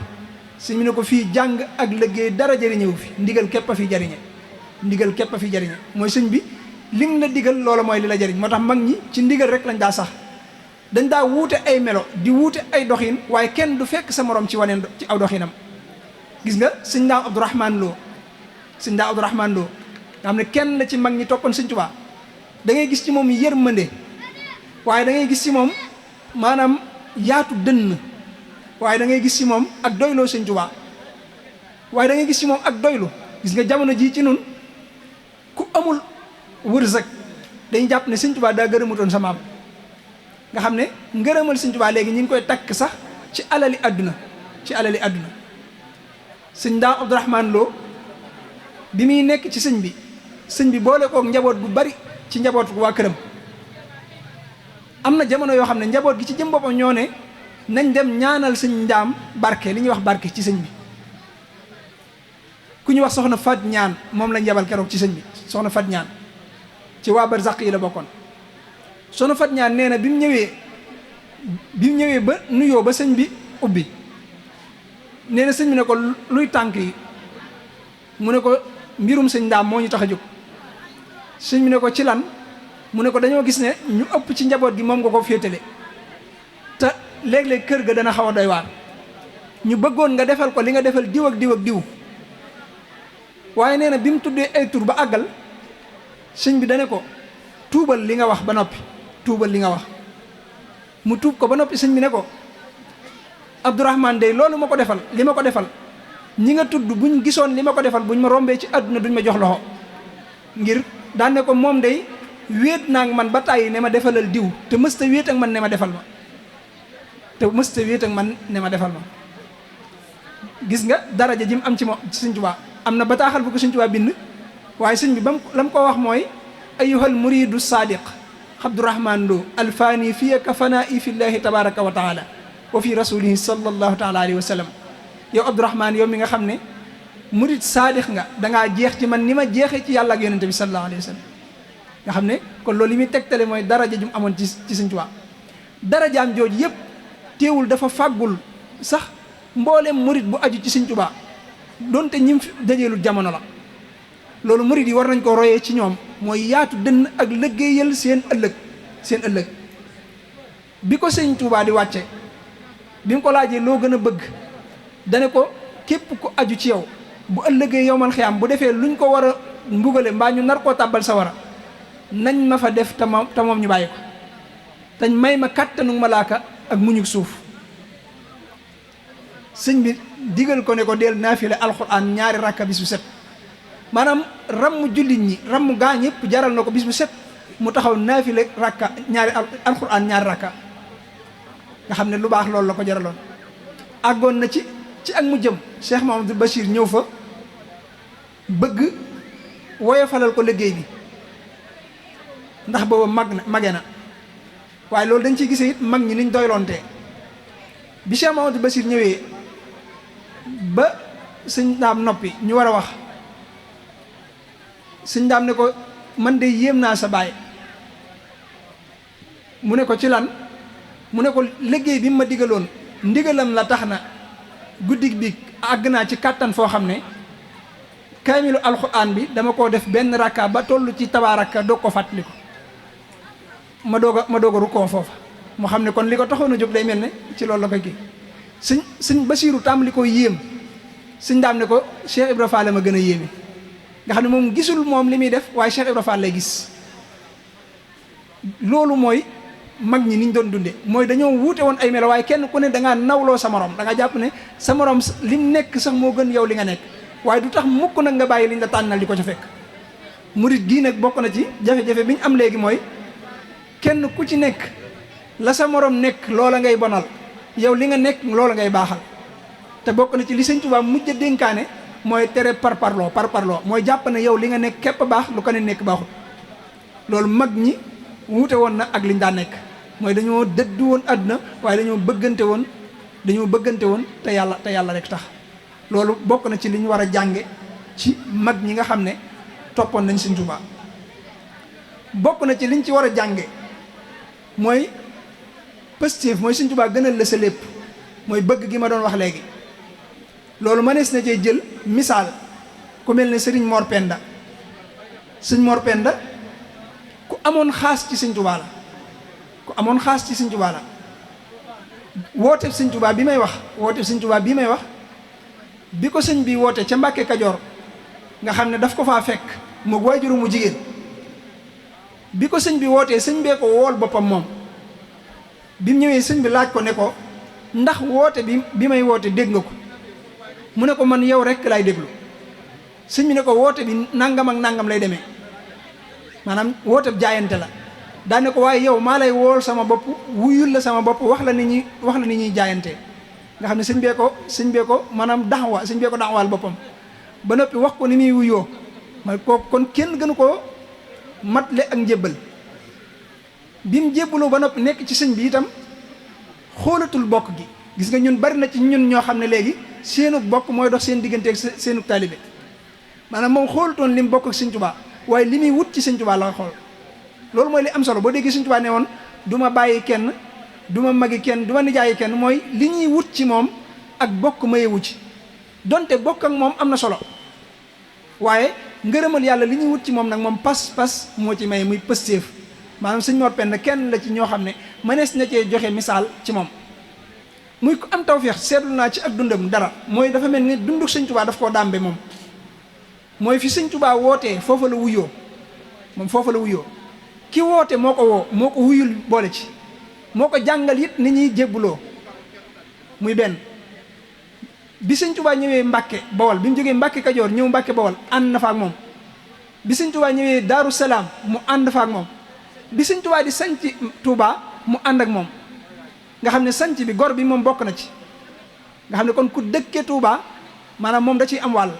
sëñ bi ne ko fii jàng ak liggéey dara jëriñëwu fi ndigal képp a fi jariñe ndigal képp a fi jariñe mooy sëñ bi lim la digal loola mooy li la jariñ moo tax mag ñi ci ndigal rek lañ daa sax dañ daa wuute ay melo di wuute ay doxin waaye kenn du fekk sa morom ci waneen ci aw doxinam. gis nga sëñ Daam Abdourahman Lo sëñ Daam Abdourahman Lo nga xam ne kenn la ci mag ñi toppoon sëñ Tuubaa da ngay gis ci moom yërmande waaye da ngay gis ci moom maanaam yaatu dënn waaye da ngay gis ci moom ak doyloo sëñ Tuubaa waaye da ngay gis ci moom ak doylu. gis nga jamono jii ci nun ku amul wërsëg dañu jàpp ne sëñ Tuubaa daa gërëmutoon sa maam nga xam ne ngërëmal sëñ Tuubaa léegi ñu ngi koy takk sax ci alali àdduna sëñ Daam Abdourahman Lo bi muy nekk ci sëñ bi boole kook njaboot gu bari ci njaboot waa këram am na jamono yoo xam ne njaboot gi ci jëm boppam ñoo ne nañ dem ñaanal sëñ Ndaam barke li ñuy wax barke ci sëñ bi ku ñu wax soxna Fat ñaan moom lañ yebal keroog ci sëñ bi soxna Fat ñaan ci waa barzaq yi la bokkoon soxna Fat ñaan nee na bi mu ñëwee ba nuyoo ba sëñ bi ubbi nee na sëñ bi ne ko luy tànk yi mu ne ko mbirum sëñ Ndaam moo ñu tax a jóg sëñ bi ne ko ci lan mu ne ko dañoo gis ne ñu ëpp ci njaboot gi moom nga ko féetale te léeg-léeg kër ga dana xaw a doy waar ñu bëggoon nga defal ko li nga defal diw ak diw ak diw waaye nee na bi mu tuddee ay tur ba àggal sëñ bi dane ko tuubal li nga wax ba noppi tuubal li nga wax mu tuub ko ba noppi sëñ bi ne ko Abdourahman day loolu ma ko defal li ma ko defal ñi nga tudd buñ gisoon li ma ko defal buñ ma rombee ci àdduna duñ ma jox loxo ngir daan ne ko moom day wéet naa man ba tàyyi ne ma defalal diw te mësta wéet ak man ne ma defal ma gis nga daraja ji mu am ci moom ci sëñ Tuubaa am na bataaxal bu ko sëñ Tuubaa bind waaye sëñ bi bam la mu ko wax mooy ayyuhal muridu sadiq Abdourahman Lo alfaani fiya ka fanaa'i fillahi tabaraka wa taala wa fi rasulihi sallallahu taala alayhi wa sallam yow Abdourahman yow mi nga xam ne murid saadix nga dangaa jeex ci man ni ma jeexee ci yàlla ak yonente bi sallallahu alayhi wa sallam nga xam ne kon loolu li muy tegtale mooy daraja ju mu amoon ci sëñ Tuubaa darajaam jooju yëpp teewul dafa fàggul sax mbooleem murid bu aju ci sëñ Tuubaa donte ñim fi dajeelul jamono la loolu murid yi war nañ ko royee ci ñoom mooy yaatu dënn ak liggéeyal seen ëllëg bi ko sëñ Tuubaa di wàcce bi mu ko laajee loo gën a bëgg dane ko képp ku aju ci yow bu ëllëgee yowmal xiyaam bu defee luñ ko war a mbugale mbaa ñu nar koo tàbbal sawara nañ ma fa def te moom ñu bàyyi ko tañ may ma kàttanu malaaka ak muñug suuf sëñ bi digal ko ne ko del naafile alxuraan ñaari rakka bis bu set maanaam ramm jullit ñi ramm gaa ñëpp jaral na ko bis bu set mu taxaw naafile rakka ñaari alxuraan ñaari rakka nga xam ne lu baax loolu la ko jaraloon àggoon na ci ak mu jëm Cheikh Mahamadou Bachir ñëw fa bëgg woyofalal ko liggéey bi ndax booba mage na waaye loolu dañ ciy gisee it mag ñi niñ doyloontee bi Cheikh Mahamadou Bachir ñëwee ba sëñ Ndaam noppi ñu war a wax sëñ Ndaam ne ko man de yéem naa sa baay mu ne ko ci lan mu ne ko liggéey bi ma digaloon ndigalam la tax na guddi bi àgg naa ci kàttan foo xam ne kaamilu alxuraan bi dama koo def benn rakka ba toll ci tabaaraka doog ko fàttaliku ma doog a rukkoo foofa mu xam ne kon li ko taxoon a jóg day mel ne ci loolu la koy kii sëñ Basiiru tàmbali ko yéem sëñ Ndaam ne ko Cheikh Ibra Fall ma gën a yéeme nga xam ne moom gisul moom li muy def waaye Cheikh Ibra Fall lay gis loolu mooy mag ñi niñ doon dunde mooy dañoo wuute woon ay melo waaye kenn ku ne da ngaa nawloo sa morom da nga jàpp ne sa morom lim nekk sax moo gën yow li nga nekk waaye du tax mukk nag nga bàyyi liñ la tànnal di ko ca fekk murit gii nag bokk na ci jafe-jafe bi ñu am léegi mooy kenn ku ci nekk la sa morom nekk loola ngay bonal yow li nga nekk loola ngay baaxal te bokk na ci li Sëñ Tuubaa mujj a dénkaane mooy tere parparloo mooy jàpp ne yow li nga nekk képp baax lu ko ne nekk baaxul loolu mag ñi wuute woon na ak liñ daan nekk mooy dañoo dëddu woon àdduna waaye dañoo bëggante woon te yàlla rek tax loolu bokk na ci li ñu war a jànge ci mag ñi nga xam ne toppoon nañ Sëñ Tuubaa. bokk na ci liñ ci war a jànge mooy positif mooy Sëñ Tuubaa gënal la sa lépp, mooy bëgg gi ma doon wax léegi. loolu mënees na cee jël misaal ku mel ne Sëriñ Mor Penda. Sëñ Mor Penda ku amoon xaas ci Sëñ Tuubaa la, ku amoon xaas ci Sëñ Tuubaa la. wooteeb Sëñ Tuubaa bi may wax bi ko sëñ bi woote ca Mbàkke Kajoor nga xam ne daf ko faa fekk mu waajuru mu jigéen, bi ko sëñ bi wootee sëñ bee ko wool boppam moom. bi mu ñëwee sëñ bi laaj ko ne ko ndax woote bi may woote dégg nga ko, mu ne ko man yow rekk laay déglu. sëñ bi ne ko woote bi nangam ak nangam lay demee, maanaam woote bi jaayante la. daane ko waaye yow maa lay wool sama bopp, wuyul la sama bopp, wax la ni ñuy jaayantee. nga xam ne sëñ bee ko maanaam sëñ bee ko daxwaal boppam ba noppi wax ko ni muy wuyoo. ma ko kon kenn gënu koo matle ak njébbal. bi mu jébbaloo ba noppi nekk ci sëñ bi itam xoolatul bokk gi. gis nga ñun bari na ci ñun ñoo xam ne léegi seenu bokk mooy dox seen diggante ak seenu taalibe. maanaam moom xoolatoon li mu bokk ak Sëñ Tuubaa waaye li muy wut ci Sëñ Tuubaa la xool. loolu mooy li am solo boo déggee Sëñ Tuubaa ne woon du ma bàyyi kenn, du ma magi kenn, du ma nijaayi kenn, mooy li ñuy wut ci moom ak bokk mayewu ci. donte bokk ak moom am na solo waaye ngërëmal yàlla li ñuy wut ci moom nag moom pas-pas moo ci maye, muy pëstéef. maanaam Sëñ Mor Penda kenn la ci ñoo xam ne mënees na cee joxe misaal ci moom. muy ko am tawfeex seetlu naa ci ak dundam dara mooy dafa mel ni dunduk Sëñ Tuubaa daf koo dàmbe moom. mooy fi Sëñ Tuubaa wootee foofa la wuyoo, moom foofa la wuyoo. ki woote moo ko woo, moo ko wuyul boole ci, moo ko jàngal it ni ñuy jébbuloo. muy benn. bi Sëñ Tuubaa ñëwee Mbàkke Bawol, bi mu jógee Mbàkke Kajoor ñëw Mbàkke Bawol ànd na fa ak moom. bi Sëñ Tuubaa ñëwee Daaru Salaam mu ànd fa ak moom. bi Sëñ Tuubaa di sanc Tuubaa mu ànd ak moom. nga xam ne sanc bi gor bi moom bokk na ci. nga xam ne kon ku dëkkee Tuubaa maanaam moom da ciy am wàll.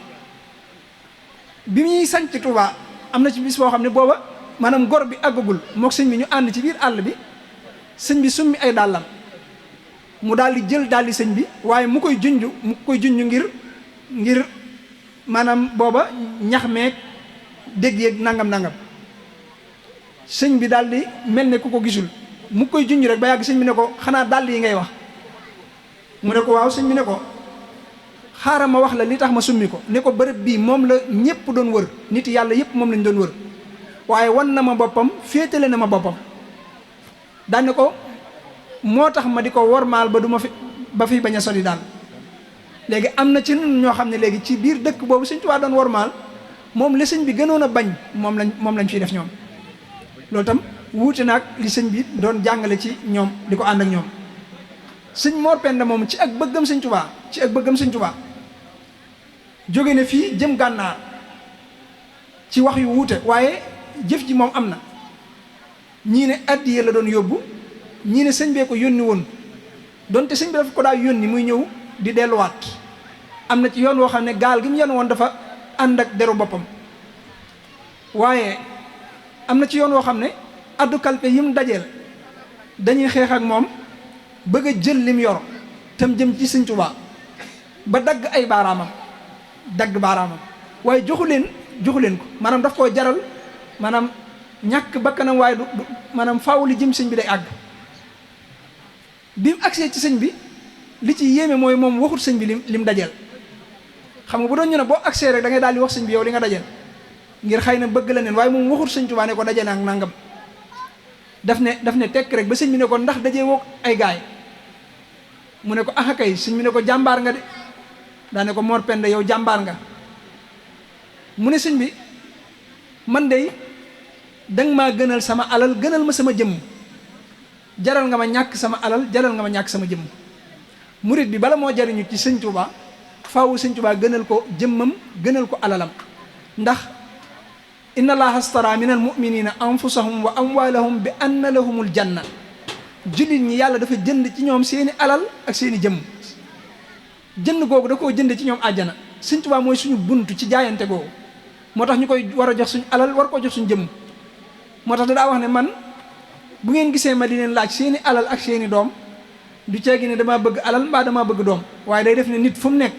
bi muy sanc Tuubaa am na ci bis boo xam ne booba maanaam gor bi àggagul mook sëñ bi ñu ànd ci biir àll bi. sëñ bi summi ay dàllam mu daal di jël daldi sëñ bi waaye mu koy junj ngir maanaam booba ñax meeg dégg yeeg nangam sëñ bi daal di mel ne ku ko gisul mu koy junj rek ba yàgg sëñ bi ne ko xanaa dàll yi ngay wax. mu ne ko waaw. sëñ bi ne ko xaaral ma wax la li tax ma summi ko. ne ko bërëb bii moom la ñëpp doon wër, nit yàlla yëpp moom lañ doon wër waaye wan na ma boppam, féetale na ma boppam. daan ne ko moo tax ma di ko wormaal ba du ma fi ba fi bañ a soli daal. léegi am na ci ñun ñoo xam ne léegi ci biir dëkk boobu Sëñ Tuubaa doon wormaal moom li sëñ bi gënoon a bañ moom lañ fiy def ñoom. loolu tam wuute naag li sëñ bi doon jàngale ci ñoom di ko ànd ak ñoom. Sëñ Mor Penda moom ci ak bëggam Sëñ Tuubaa jóge na fii jëm gànnaar ci wax yu wuute waaye jëf ji moom am na. ñii ne addiye la doon yóbbu, ñii ne sëñ bee ko yónni woon donte sëñ bi dafa ko daa yónni muy ñëw di delluwaat. am na ci yoon woo xam ne gaal gi mu yenn woon dafa ànd ak deru boppam waaye am na ci yoon woo xam ne addu kalpe yi mu dajeel dañuy xeex ak moom bëgg a jël lim yor tam jëm ci Sëñ Tuubaa ba dagg ay baaraamam waaye joxu leen ko maanaam daf koo jaral maanaam ñàkk bakkanam waaye du maanaam faaw li jëm sëñ bi day àgg. bi mu agsee ci sëñ bi li ci yéeme mooy moom waxut sëñ bi lim dajeel. xam nga bu doon ñu ne boo agsee rek da ngay daal di wax sëñ bi yow li nga dajeel ngir xëy na bëgg la neen waaye moom waxut Sëñ Tuubaa ne ko daje naa ak nangam. daf ne tekk rek ba sëñ bi ne ko ndax dajee woog ay gaay mu ne ko ah kay. sëñ bi ne ko jàmbaar nga de daa ne ko Mor Penda yow jàmbaar nga. mu ne sëñ bi man de danga maa gënal sama alal gënal ma sama jëmm jaral nga ma ñàkk sama alal jaral nga ma ñàkk sama jëmm. murit bi bala moo jariñu ci Sëñ Tuubaa faaw Sëñ Tuubaa gënal ko jëmmam gënal ko alalam ndax inna allaha astara min al muminina anfusahum wa amwalahum bi anna lahumul janna. jullit ñi yàlla dafa jënd ci ñoom seeni alal ak seeni jëmm. jënd googu da koo jënd ci ñoom àjjana. Sëñ Tuubaa mooy suñu buntu ci jaayante googu moo tax ñu koy war a jox suñu alal war koo jox suñu jëmm. moo tax daa wax ne man bu ngeen gisee ma di leen laaj seeni alal ak seeni doom du ceegi ne damaa bëgg alal mbaa damaa bëgg doom waaye day def ne nit fu mu nekk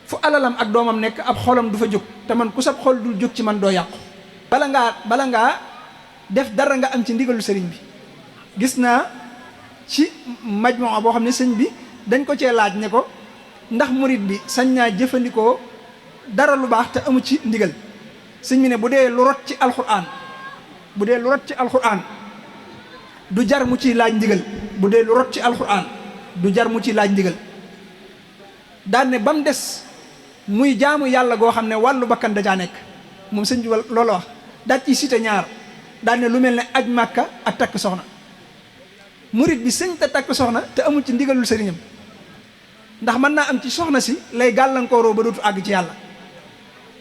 fu alalam ak doomam nekk ab xolam du fa jóg te man ku sab xol dul jóg ci man doo yàqu. bala ngaa def dara nga am ci ndigalu sëriñ bi. gis naa ci majmuwa boo xam ne sëñ bi dañ ko cee laaj ne ko ndax murit bi sañ naa jëfandikoo dara lu baax te amu ci ndigal. sëñ bi ne bu dee lu rot ci alxuraan du jar mu ciy laaj ndigal. bu dee lu rot ci alxuraan du jar mu ciy laaj ndigal. daan ne ba mu des muy jaamu yàlla goo xam ne wàllu bakkan da caa nekk moom sëñ bi loolu wax daal ciy cité ñaar daan ne lu mel ne aj màkka ak takk soxna. murit bi sëñ te takk soxna te amul ci ndigalul sëriñam ndax mën naa am ci soxna si lay gàllankooroo ba dootu àgg ci yàlla.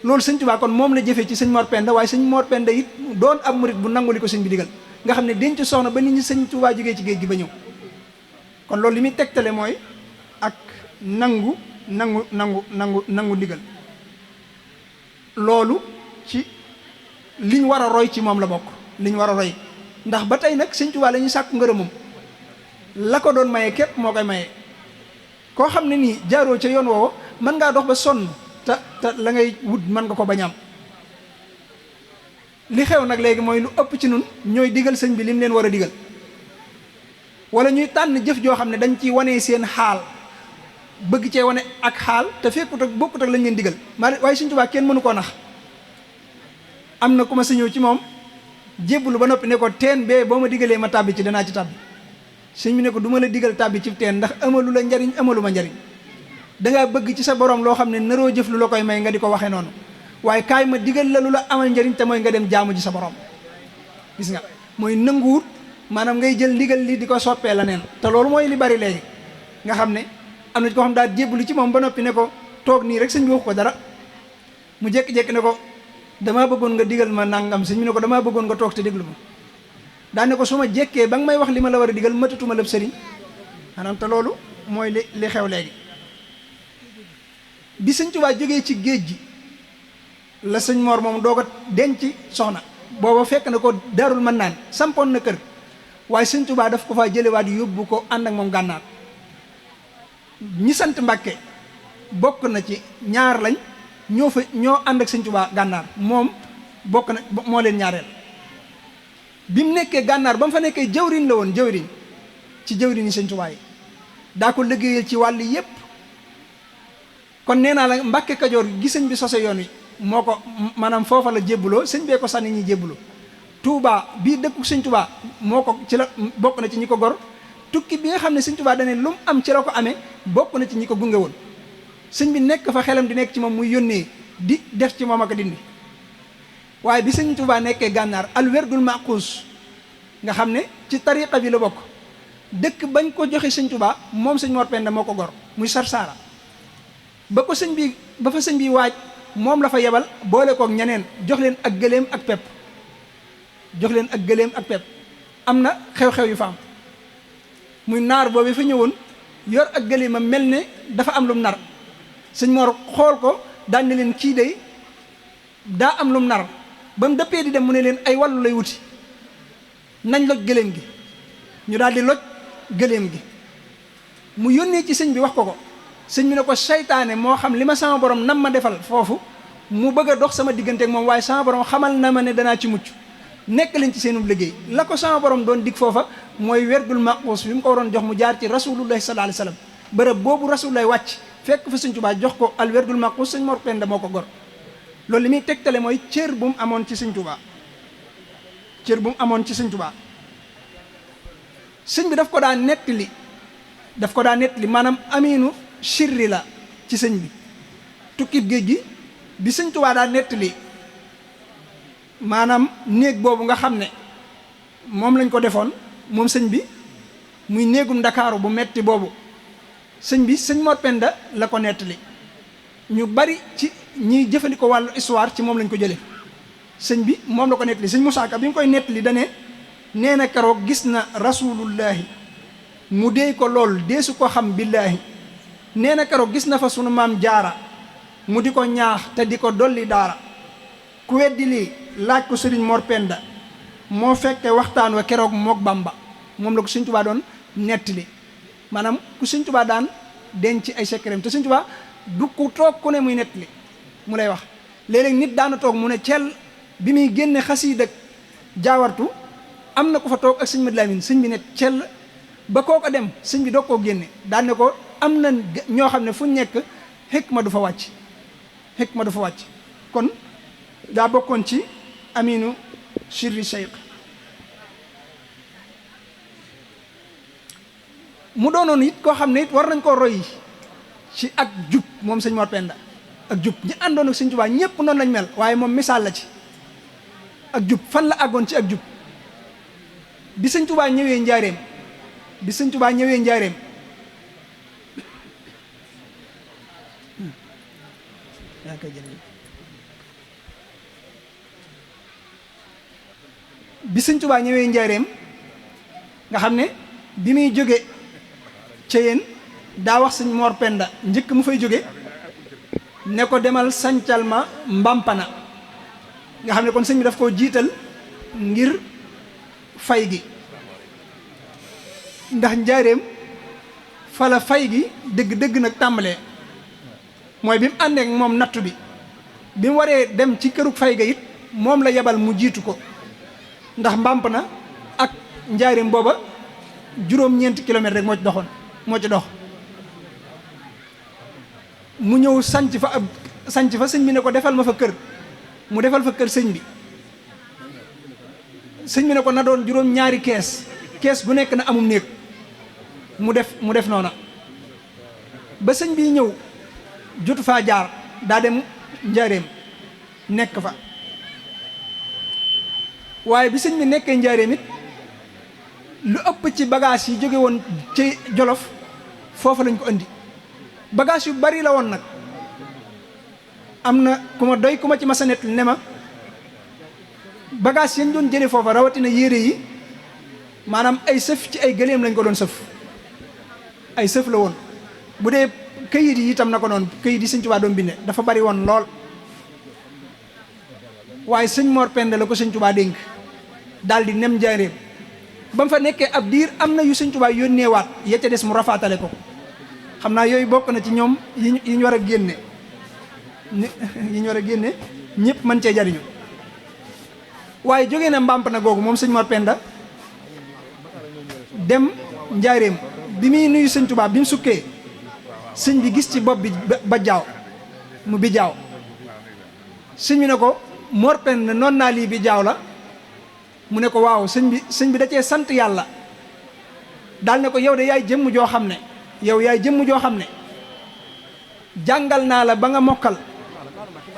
loolu sëñ Tuubaa kon moom la jëfee ci sëñ Mor Penda waaye sëñ Mor Penda it doon ab murit bu nangu li ko sëñ bi digal nga xam ne denc soxna ba nit ñi sëñ Tuubaa jógee ci géej gi ba ñëw. kon loolu li muy tegtale mooy ak nangu ndigal. loolu ci liñ war a roy ci moom la bokk liñ war a roy ndax ba tey nag sëñ Tuubaa la ñuy sàkku ngërëmam la ko doon maye képp moo koy maye. koo xam ne nii jaaroo ca yoon woowu mën ngaa dox ba sonn te la ngay wut mën nga ko bañ am. li xew nag léegi mooy lu ëpp ci nun ñooy digal sëñ bi lim leen war a digal wala ñuy tànn jëf joo xam ne dañ ciy wane seen xaal bëgg cee wane ak xaal te fekkut ak bokkut ak lañ leen digal waaye sëñ Tuubaa kenn mënu koo nax. am na ku ma sa ñëw ci moom jébbalu ba noppi ne ko teen bee boo ma digalee ma tàbbi ci danaa ci tàbbi. sëñ bi ne ko du ma la digal tàbbi ci teen ndax amalu la njariñ amalu ma njariñ dangaa bëgg ci sa borom loo xam ne naroo jëf lu la koy may nga di ko waxee noonu waaye kaay ma digal la lu la amal njariñ te mooy nga dem jaamu ji sa borom. gis nga mooy nanguwut maanaam ngay jël ndigal li di ko soppee la neen te loolu mooy li bari léegi nga xam ne am na ci koo xam daal jébbalu ci moom ba noppi ne ko toog nii rek sëñ bi wax ko dara mu jékki-jékki ne ko damaa bëggoon nga digal ma nangam sëñ bi ne ko damaa bëggoon nga toog te déglu ma. daa ne ko su ma jékkee ba nga may wax li ma la war a digal matatuma lépp sëriñ maanaam te loolu mooy li xew léegi. bi sëñ Tuubaa jógee ci géej gi la sëñ Mor moom doog a denc soxna booba fekk na ko Daarul Mannaan sampoon na kër waaye sëñ Tuubaa daf ko faa jëlewaat yóbbu ko ànd ak moom gànnaar. ñi sant Mbàkke bokk na ci ñaar lañ ñoo ànd ak sëñ Tuubaa gànnaar moom bokk na moo leen ñaareel. bi mu nekkee gànnaar ba mu fa nekkee jëwriñ la woon jëwriñ ci jëwriñ yi sëñ Tuubaa yi daa ko liggéeyal ci wàll yépp. kon nee naa la Mbàkke Kajoor gi sëñ bi sose yoon wi moo ko maanaam foofa la jébbuloo sëñ bee ko sànni ñi jébbuloo. Touba bii dëkku sëñ Tuubaa moo ko ci la bokk na ci ñi ko gor tukki bi nga xam ne sëñ Tuubaa dane lu mu am ci la ko amee bokk na ci ñi ko gunge woon. sëñ bi nekk fa xelam di nekk ci moom muy yónnee di def ci moom ak dindi. waaye bi sëñ Tuubaa nekkee gànnaar al werdul maquus nga xam ne ci tariqa bi la bokk dëkk bañ ko joxe sëñ Tuubaa moom sëñ Mor Penda moo ko gor muy Sarsara ba fa sëñ bi waaj moom la fa yebal boole kook ñeneen jox leen ak gëléem ak pepp am na xew-xew yu fa am muy naar boobu fa ñëwoon yor ak gëléem a mel ne dafa am lum nar sëñ Mor xool ko daan ne leen kii day daa am lum nar ba mu dëppee di dem mu ne leen ay wàllu lay wuti nañ loj gëléem gi ñu daal di loj gëléem gi mu yónnee ci sëñ bi wax ko sëñ bi ne ko seytaane moo xam li ma sama borom nam ma defal foofu mu bëgg a dox sama diggante ak moom waaye sama borom xamal na ma ne danaa ci mucc nekk leen ci seenub liggéey la ko sama borom doon dig foofa mooy werdul maquus bi mu ko waroon jox mu jaar ci rasulullahi sallallahu alayhi wasallam bërëb boobu rasulullahi wàcc fekk fa sëñ Tuubaa jox ko al werdul maquus sëñ Mor Penda moo ko gor. loolu li muy tegtale mooy cër bu mu amoon ci sëñ Tuubaa sëñ bi daf ko daan nettali maanaam aminu sirri la ci sëñ bi tukkib géej gi bi sëñ Tuubaa daan nettali maanaam néeg boobu nga xam ne moom lañ ko defoon moom sëñ bi muy néegum Ndakaaru bu metti boobu sëñ Mor Penda la ko nettali ñu bari ci ñiy jëfandikoo wàllu histoire ci moom lañ ko jëlee sëñ bi moom la ko nettali sëñ Musaa Ka bi mu koy nettali dane nee na keroog gis na rasulullahi mu déy ko lool deesu ko xam billaahi nee na keroog gis na fa sunu maam jaara mu di ko ñaax te di ko dolli daara ku weddi lii laaj ko sëriñ Mor Penda moo fekke waxtaan wa keroog mook Bamba moom la ko sëñ Tuubaa doon nettali maanaam ku sëñ Tuubaa daan denc ay secret te sëñ Tuubaa du ku toog ku ne muy nettali mu lay wax. léeg-léeg nit daana toog mu ne cel bi muy génne xasiida jaawartu am na ko fa toog ak sëñ Madi Lamin sëñ bi ne cel ba kooko dem sëñ bi doog koo génne daan ne ko am na ñoo xam ne fu nekk xikma du fa wàcc xikma du fa wàcc kon daa bokkoon ci aminu sirri cheikh mu doonoon it koo xam ne it war nañ koo roy ci ak jub moom sëñ Mor Penda ak jub ñi àndoon ak sëñ Tuubaa ñépp noonu lañ mel waaye moom misaal la ci ak jub fan la àggoon ci ak jub bi sëñ Tuubaa ñëwee njaareem nga xam ne bi muy jóge ca yéen daa wax sëñ Mor Penda njëkk mu fay jóge ne ko demal sancal ma Mbampana nga xam ne kon sëñ bi daf koo jiital ngir fay gi ndax njaareem fala fay gi dëgg nag tàmbalee mooy bi mu àndeek moom nattu bi mu waree dem ci kërug fay ga it moom la yebal mu jiitu ko ndax Mbampana ak njaareem booba juróom-ñeenti kilomètre rek moo ci dox mu ñëw sanc fa sëñ bi ne ko defal ma fa kër mu defal fa kër sëñ bi ne ko na doon juróom-ñaari kees gu nekk na amum néeg mu def noona ba sëñ bi ñëw jotu faa jaar daa dem njaareem nekk fa waaye bi sëñ bi nekkee njaareem it lu ëpp ci bagage yi jóge woon ci Jolof foofa lañ ko indi bagage yu bari la woon nag am na ku ma doy ku ma ci masa net ne ma bagage yañ doon jële foofa rawatina yére yi maanaam ay sëf ci ay gëléem lañ ko doon sëf ay sëf la woon bu dee këyit yi itam na ko noonu këyit yi sëñ Tuubaa doon binde dafa bari woon lool waaye sëñ Mor Penda la ko sëñ Tuubaa dénk daal di nem njaareem ba mu fa nekkee ab diir am na yu sëñ Tuubaa yónneewaat ya ca des mu rafaatale ko xam naa yooyu bokk na ci ñoom yi ñu war a génne ñëpp mën cee jariñu waaye jógee na Mbampana googu moom sëñ Mor Penda dem njaareem bi muy nuyu sëñ Tuubaa bi mu sukkee sëñ bi gis ci bopp bi ba jaaw mu bi jaaw sëñ bi ne ko Mor Penda noon naa lii bi jaaw la mu ne ko waaw sëñ bi da cee sant yàlla daal ne ko yow de yaay jëmm joo xam ne jàngal naa la ba nga mokkal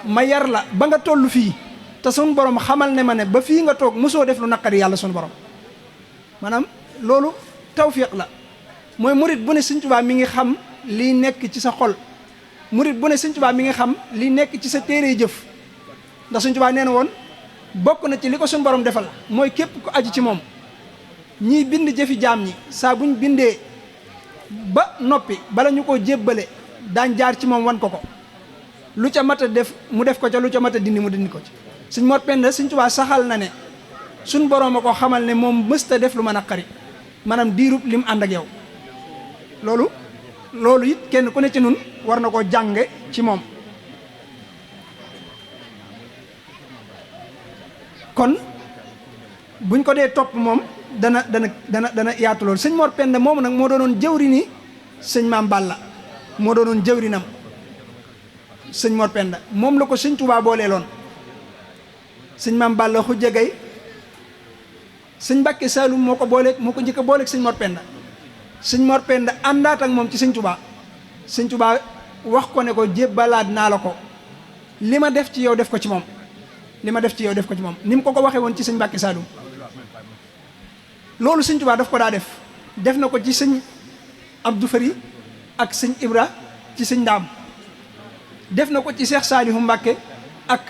ma yar la ba nga toll fii te sunu borom xamal ne ma ne ba fii nga toog mosoo def lu naqari yàlla sunu borom maanaam loolu tawfiq la mooy murit bu ne sëñ Tuubaa mi ngi xam liy nekk ci sa xol murit bu ne sëñ Tuubaa mi ngi xam liy nekk ci sa téere jëf ndax sëñ Tuubaa nee na woon bokk na ci li ko suñu borom defal mooy képp ku aju ci moom ñiy bind jëfi jaam ñi saa buñ bindee ba noppi bala ñu ko jébbale daañ jaar ci moom wan ko lu ca mat a def mu def ko ca lu ca mat a dindi mu dindi ko ci sëñ Mor Penda sëñ Tuubaa saxal na ne suñ borom a ko xamal ne moom mësta def lu ma naqari maanaam diirub lim ànd ak yow loolu it kenn ku ne ci nun war na koo jànge ci moom kon buñ ko dee topp moom dana yaatu loolu sëñ Mor Penda moomu nag moo doonoon jëwri ni sëñ Maam Balla moo doonoon jëwrinam sëñ Mor Penda moom la ko sëñ Tuubaa booleeloon sëñ Maam Balla Xujja Gay sëñ Mbàkke Saalum moo ko njëkk a booleeg sëñ Mor Penda sëñ Mor Penda àndaat ak moom ci sëñ Tuubaa wax ko ne ko jébbalaat naa la ko li ma def ci yow def ko ci moom ni mu ko waxee woon ci sëñ Mbàkke Saalum loolu sëñ Tuubaa daf ko daa def na ko ci sëñ Abdou Fari ak sëñ Ibra ci sëñ Ndaam def na ko ci Seex Saalihu Mbàkke ak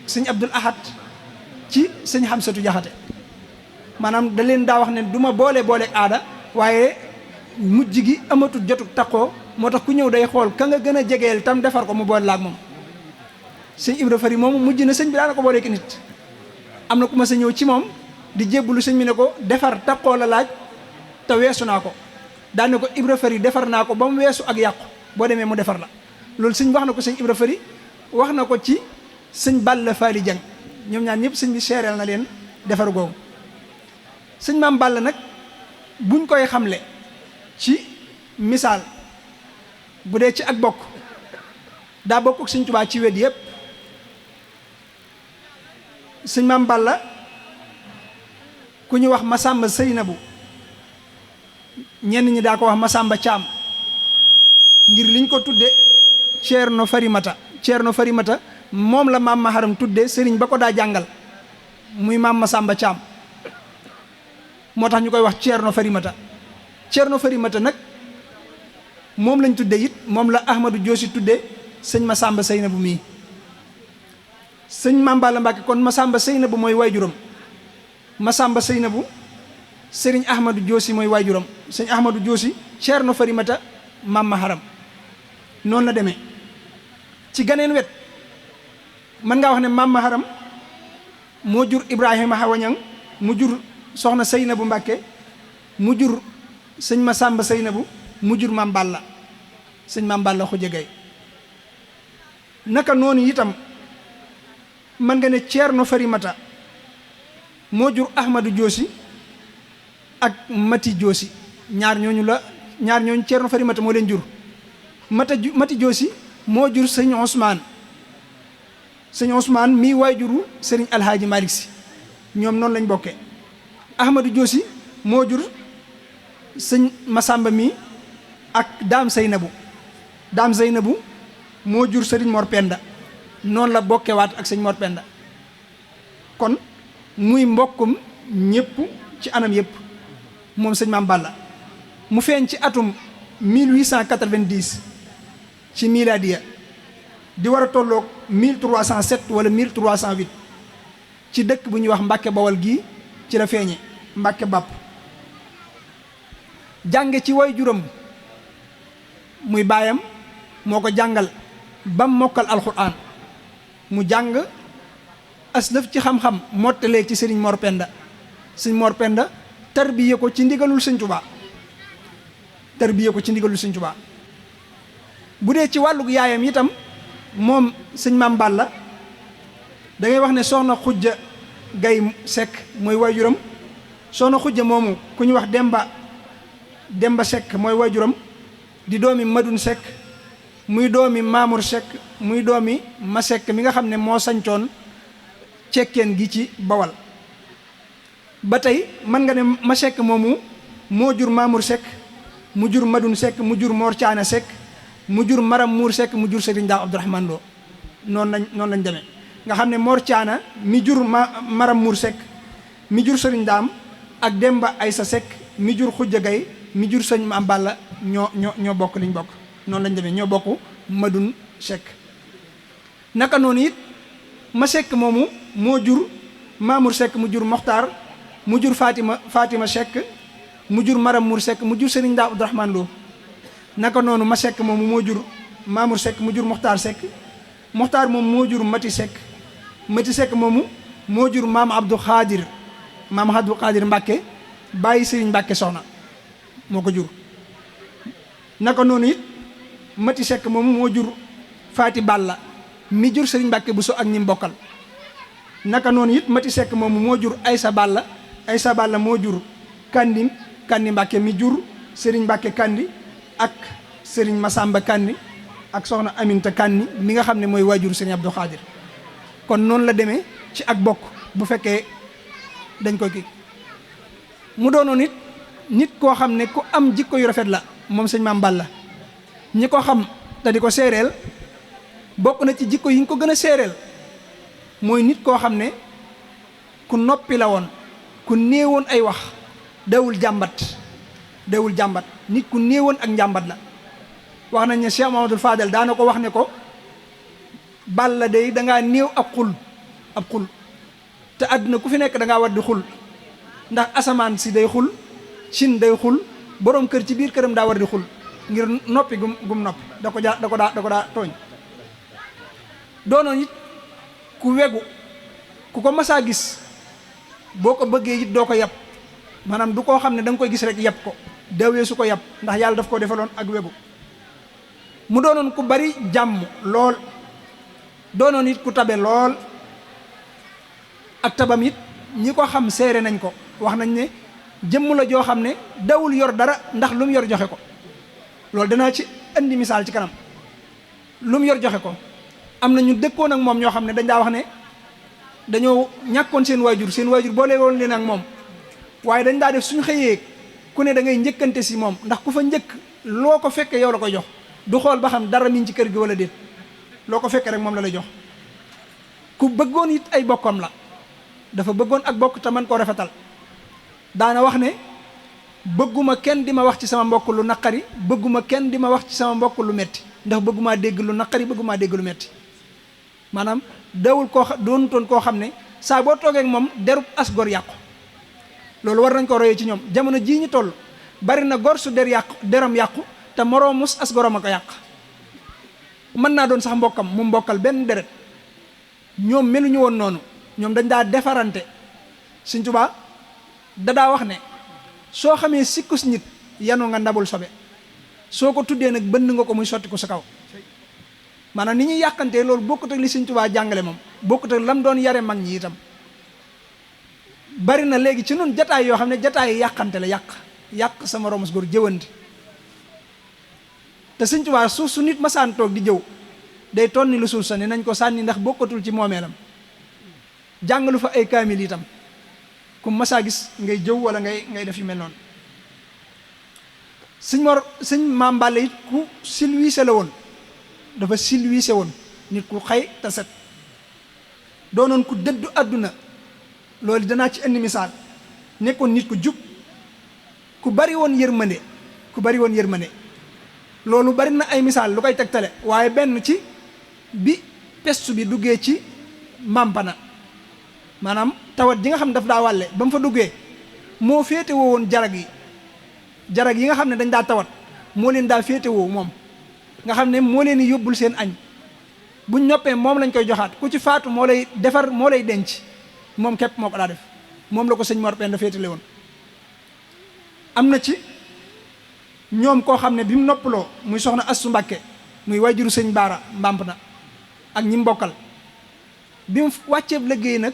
sëñ Abdul Ahad ci sëñ Xamsatu Jaxate maanaam da leen daa wax ne du ma booleeg aada waaye mujj gi amatul jotug taqoo moo tax ku ñëw day xool ka nga gën a jegeel tam defar ko mu boole laak moom sëñ Ibra Fari moomu mujj na sëñ bi daana ko booleeg nit am na ku ma sa ñëw ci moom di jébbalu sëñ bi ne ko defar taqoo la laaj te weesu naa ko daan ne ko Ibra Fari defar naa ko ba mu weesu ak yàqu boo demee mu defar la loolu sëñ wax na ko sëñ Ibra Fari wax na ko ci sëñ Balla Faali Jang ñoom ñaar ñëpp sëñ bi seereel na leen defar googu. sëñ Maam Balla nag buñ koy xamle ci misaal bu dee ci ak bokk daa bokk ak sëñ Tuubaa ci wet yëpp. sëñ Maam Balla ku ñu wax Masamba Seynabu ñenn ñi daa ko wax Masamba Caam ngir liñ ko tudde Ceerno Farimata moom la maam Maharam tudde sëriñ ba ko daa jàngal muy maam Masamba Caam moo tax ñu koy wax Ceerno Farimata nag moom lañ tudde it moom la Ahmadou Joosi tudde sëñ Masamba Seynabu mii sëñ Maam Balla Mbàkke kon Masamba Seynabu mooy waajuram Masamba Seynabu sëriñ Ahmadou Joosi mooy waajuram sëñ Ahmadou Joosi Ceerno Farimata maam Maharam noonu la demee ci ganeen wet mën ngaa wax ne maam Maharam moo jur Ibrahima Hawañang mu jur soxna Seynabu Mbàkke mu jur sëñ Masamba Seynabu mu jur Maam Balla sëñ Maam Balla Xuja Gay naka noonu itam mën nga ne Ceerno Farimata moo jur Ahmadou Joosi ak Mati Joosi ñaar ñooñu Ceerno Farimata moo leen jur Mati Joosi moo jur sëñ Ousmane mii waajuru sëriñ Alhaaji Malick Si ñoom noonu lañ bokkee Ahmadou Joosi moo jur sëñ Masamba mii ak Daam Zeynabu moo jur sëriñ Mor Penda noonu la bokkewaat ak sëñ Mor Penda kon muy mbokkum ñëpp ci anam yëpp moom sëñ Maam Balla mu feeñ ci atum 1890 ci miladiya di war a tolloog 1307 wala 1308 ci dëkk bu ñuy wax Mbàkke Bawal gii ci la feeñe Mbàkke Bàpp jànge ci way juram muy baayam moo ko jàngal bam mokkal alxuraan mu jàng aslëf ci xam-xam mottalee ci sëriñ Mor Penda tarbiye ko ci ndigalul sëñ Tuubaa bu dee ci wàllug yaayam itam moom sëñ Maam Balla da ngay wax ne soxna Xujja Gay Sekk mooy waajuram soxna Xujja moomu ku ñu wax Demba Sekk mooy waajuram di doomi Madun Sekk muy doomi Mamour Sekk muy doomi Ma Sekk mi nga xam ne moo sañcoon cekkeen gi ci Bawal ba tey mën nga ne Ma Sekk moomu moo jur Mamour Sekk mu jur Madun Sekk mu jur Mor Caana Sekk mu jur Maram Muur Sekk mu jur Sëriñ Daam Abdourahmane Lo noonu lañ demee nga xam ne Mor Caana mi jur Maram Muur Sekk mi jur Sëriñ Daam ak Demba Aysa Sekk mi jur Xujja Gay mi jur sëñ Maam Balla ñoo bokk liñ bokk noonu lañ demee ñoo bokk Madun Sekk naka noonu it Ma Sekk moomu moo jur Mamour Sekk mu jur Moxtaar mu jur Fatima Sekk mu jur Maram Muur Sekk mu jur Sëriñ Daam Abdourahmane Lo naka noonu Ma Sekk moomu moo jur Mamour Sekk mu jur Moxtaar Sekk Moxtaar moom moo jur Mati Sekk Mati Sekk moomu moo jur maam Abdou Khadir Mbàkke bàyyi Sëriñ Mbàkke soxna moo ko jur naka noonu it Mati Sekk moomu moo jur Faati Balla mi jur Sëriñ Mbàkke Buso ak ñi mbokkal naka noonu it Mati Sekk moomu moo jur Aysa Balla moo jur Kandi Mbàkke mi jur Sëriñ Mbàkke Kandi ak Sëriñ Masamba Kandi ak soxna Aminta Kandi mi nga xam ne mooy waajur Sëriñ Abdou Khadir kon noonu la demee ci ak bokk bu fekkee dañ koy kii mu doonoon nit koo xam ne ku am jikko yu rafet la moom sëñ Maam Balla ñi ko xam te di ko séeréel bokk na ci jikko yi ñu ko gën a séeréel mooy nit koo xam ne ku noppi la woon ku néewoon ay wax dawul jàmbat nit ku néewoon ak njàmbat la wax nañ ne Cheikh Mamadou Fadel daana ko wax ne ko Balla day dangaa néew ab xul te àdduna ku fi nekk dangaa war di xul ndax asamaan si day xul Chine day xul boroom kër ci biir këram daa war di xul ngir noppi gum noppi da ko daa tooñ doonoon it ku wegu ku ko masaa gis boo ko bëggee it doo ko yab maanaam du koo xam ne da nga koy gis rek yab ko dawee su ko yab ndax yàlla daf ko defaloon ak wegu mu doonoon ku bari jàmm lool, doonoon it ku tabe lool. ak tabam it ñi ko xam seere nañ ko, wax nañ ne jëmm la joo xam ne dawul yor dara ndax lu mu yor joxe ko. loolu danaa ci indi misaal ci kanam. lu mu yor joxe ko. am na ñu dëkkoon ak moom ñoo xam ne dañ daa wax ne dañoo ñàkkoon seen waajur boole woon leen ak moom, waaye dañ daa def suñu xëyee ku ne da ngay njëkkante si moom, ndax ku fa njëkk loo ko fekkee yow la koy jox, du xool ba xam dara miñ ci kër gi wala déet, loo ko fekkee rek moom la lay jox. ku bëggoon it ay bokkam la, dafa bëggoon ak bokk te man koo rafetal. daana wax ne bëgguma kenn di ma wax ci sama mbokk lu naqari, bëgguma kenn di ma wax ci sama mbokk lu metti, ndax bëggumaa dégg lu naqari, bëggumaa dégg lu metti. maanaam dawul doonutoon koo xam ne saa boo toogee ak moom derub as gor yàqu. loolu war nañ ko royee ci ñoom. jamono jii ñu toll bari na gor su deram yàqu te moroomus as gorom a ko yàq. mën naa doon sax mbokkam mu mbokkal benn deret, ñoom meluñu woon noonu. ñoom dañ daa defarante. Sëñ Tuubaa dadaa wax ne soo xamee sikkus nit yanu nga ndabul sobe, soo ko tuddee nag bënn nga ko muy sotti ko sa kaw. maanaam ni ñuy yàqantee loolu bokkut ak li Sëñ Tuubaa jàngale moom, bokkut ak lam doon yare mag ñi itam. bari na léegi ci nun jataay yoo xam ne jataay yi yàqante la, yàq sa moroomus góor, jëwante. te Sëñ Tuubaa suuf su nit masaan toog di jëw day tonni lu suuf sa ne nañ ko sànni ndax bokkatul ci moomeelam. jàngalu fa ay kaamil itam ku masaa gis ngay jëw wala ngay def yu mel noonu. sëñ Maam Balla it ku silwiise la woon, dafa silwiise woon, nit ku xay te set, doonoon ku dëddu àdduna. loolu danaa ci indi misaal. nekkoon nit ku jub, ku bari woon yërmande. loolu bari na ay misaal lu koy tegtale, waaye benn ci bi pestu bi duggee ci Mampana, maanaam tawat ji nga xam ne daf daa wàlle ba mu fa duggee moo féete woo woon jarag yi nga xam ne dañ daa tawat moo leen daa féete woo moom, nga xam ne moo leen yóbbul seen añ, buñ noppee moom lañ koy joxaat, ku ci faatu moo lay defar, moo lay denc, moom képp moo ko daa def. moom la ko sëñ Mor Penda féetale woon. am na ci ñoom koo xam ne bi mu noppaloo muy soxna Assu Mbàkke muy wayjuru sëñ Baara mbàmp na ak ñi mbokkal, bi mu wàcceeb liggéey nag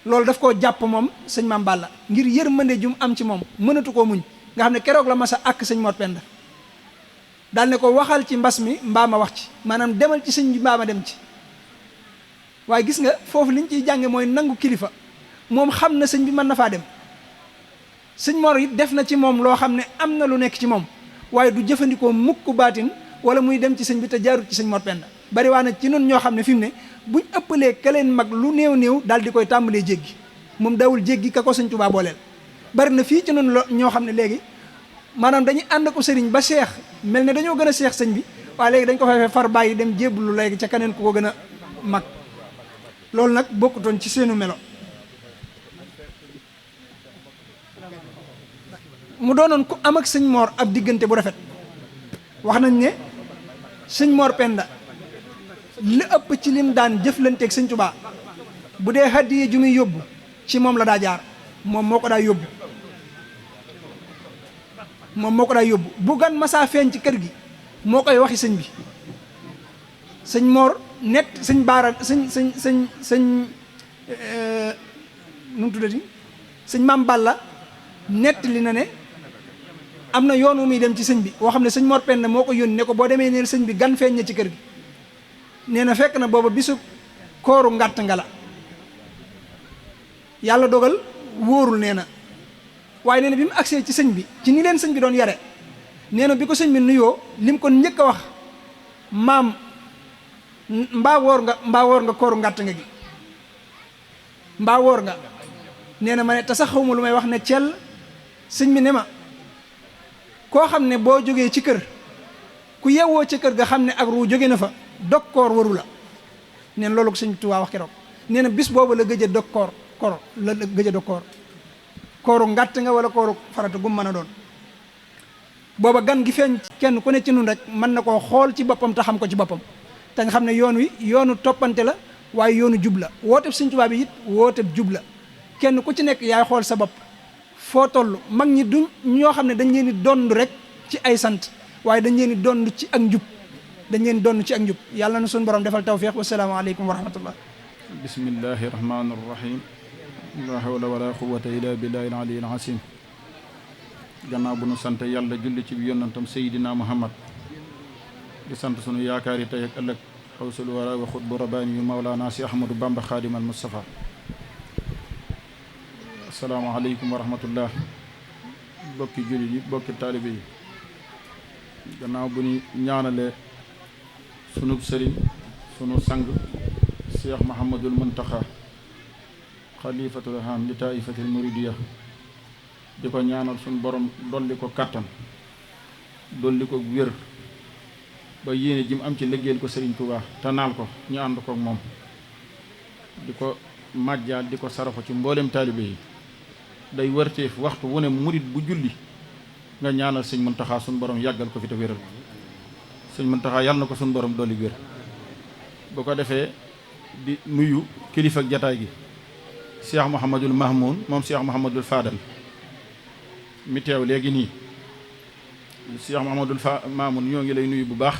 loolu daf koo jàpp moom sëñ Maam Balla ngir yërmande ju mu am ci moom, mënatu koo muñ, nga xam ne keroog la masa àkk sëñ Mor Penda daal ne ko waxal ci mbas mi mbaa ma wax ci, maanaam demal ci sëñ bi mbaa ma dem ci. waaye gis nga foofu liñ ciy jànge mooy nangu kilifa. moom xam na sëñ bi mën na faa dem, sëñ Mor it def na ci moom loo xam ne am na lu nekk ci moom, waaye du jëfandikoo mukk baatin wala muy dem ci sëñ bi te jaarut ci sëñ Mor Penda. bari waa na ci noonu ñoo xam ne fi mu ne buñ ëppalee ka leen mag lu néew daal di koy tàmbalee jéggi, moom dawul jéggi ka ko sëñ Tuubaa booleel. bari na fii ci noonu ñoo xam ne léegi maanaam dañuy ànd ko sëriñ ba seex mel ne dañoo gën a seex sëñ bi, waaye léegi dañ ko fay far bàyyi dem jébbalu léegi ca keneen ku ko gën a mag. loolu nag bokkutoon ci seenu melo. mu doonoon ku am ak sëñ Mor ab diggante bu rafet. wax nañ ne sëñ Mor Penda li ëpp ci lim daan jëflanteeg sëñ Tuubaa bu dee hadiye ju muy yóbbu ci moom la daa jaar, moom moo ko daa yóbbu. bu gan masaa feeñ ci kër gi moo koy waxi sëñ bi. sëñ Mor net sëñ Baara sëñ nu mu tuddati sëñ Maam Balla nett li na ne am na yoon wu muy dem ci sëñ bi woo xam ne sëñ Mor Penda moo ko yónni ne ko boo demee neel sëñ bi gan feeñ na ci kër gi. nee na fekk na booba bisu kooru ngàtt nga la, yàlla dogal wóorul nee na, waaye nee na bi mu agsee ci sëñ bi ci ni leen sëñ bi doon yare, nee na bi ko sëñ bi nuyoo lim ko njëkk a wax, maam mbaa woor nga kooru ngàtt nga gi, mbaa woor nga. nee na ma ne te sax xawma lu may wax ne cell. sëñ bi ne ma koo xam ne boo jógee ci kër ku yewwoo ci kër ga xam ne ak ruu jóge na fa, dog koor waru la. neen loolu ko sëñ Tuubaa wax keroog. nee na bis boobu la gëj a dog koor la gëj a dog koor, kooru ngàtt nga wala kooru farata gum mën a doon. booba gan gi feeñ kenn ku ne ci nun rek mën na koo xool ci boppam te xam ko ci boppam, te nga xam ne yoon wi yoonu toppante la, waaye yoonu jub la. wooteb sëñ Tuubaa bi it wooteb jub la, kenn ku ci nekk yaay xool sa bopp foo toll. mag ñi duñ ñoo xam ne dañ leen di dond rek ci ay sant, waaye dañ leen di dond ci ak njub. dañ leen donn ci ak njub yàlla na suñu borom defal tawfiq wasalaamu aleykum wa rahmatullah. bismillahi rahmaani rahim. la hawla wala quwwata illa billahi al-ali al-azim. gannaaw bu nu sant yàlla julli ci yonantam Seydina Muhammad di sant sunu yaakaari tey ak ëllëg xawsul wara wa xutbu rabbaani yu mawlaana si Ahmadou Bamba xaadimal Mustafa. asalaamaaleykum wa rahmatullah. bokki jullit yi bokki taalibe yi gannaaw bu ñu ñaanale sunu sëriñ sunu sang Cheikh Mahamadul Muntaxa xalifatul ham li taifatil muridiya di ko ñaanal sunu borom dolli ko kàttan dolli ko wér ba yéene ji mu am ci liggéeyal ko sëriñ Tuubaa te naal ko ñu ànd kook moom di ko màjjaal di ko saraxo ci mboolem taalibe yi day wërteef waxtu wu ne murit bu julli nga ñaanal sëñ Muntaxa suñu borom yàggal ko fi te wéral sëñ Muntaxa yàlla na ko suñu borom dolli wér. bu ko defee di nuyu kilifa ak jataay gi Cheikh Mouhamadul Mahmoun moom Cheikh Mouhamadul Fadal mi teew léegi nii Cheikh Mouhamadul Mahmoun ñoo ngi lay nuyu bu baax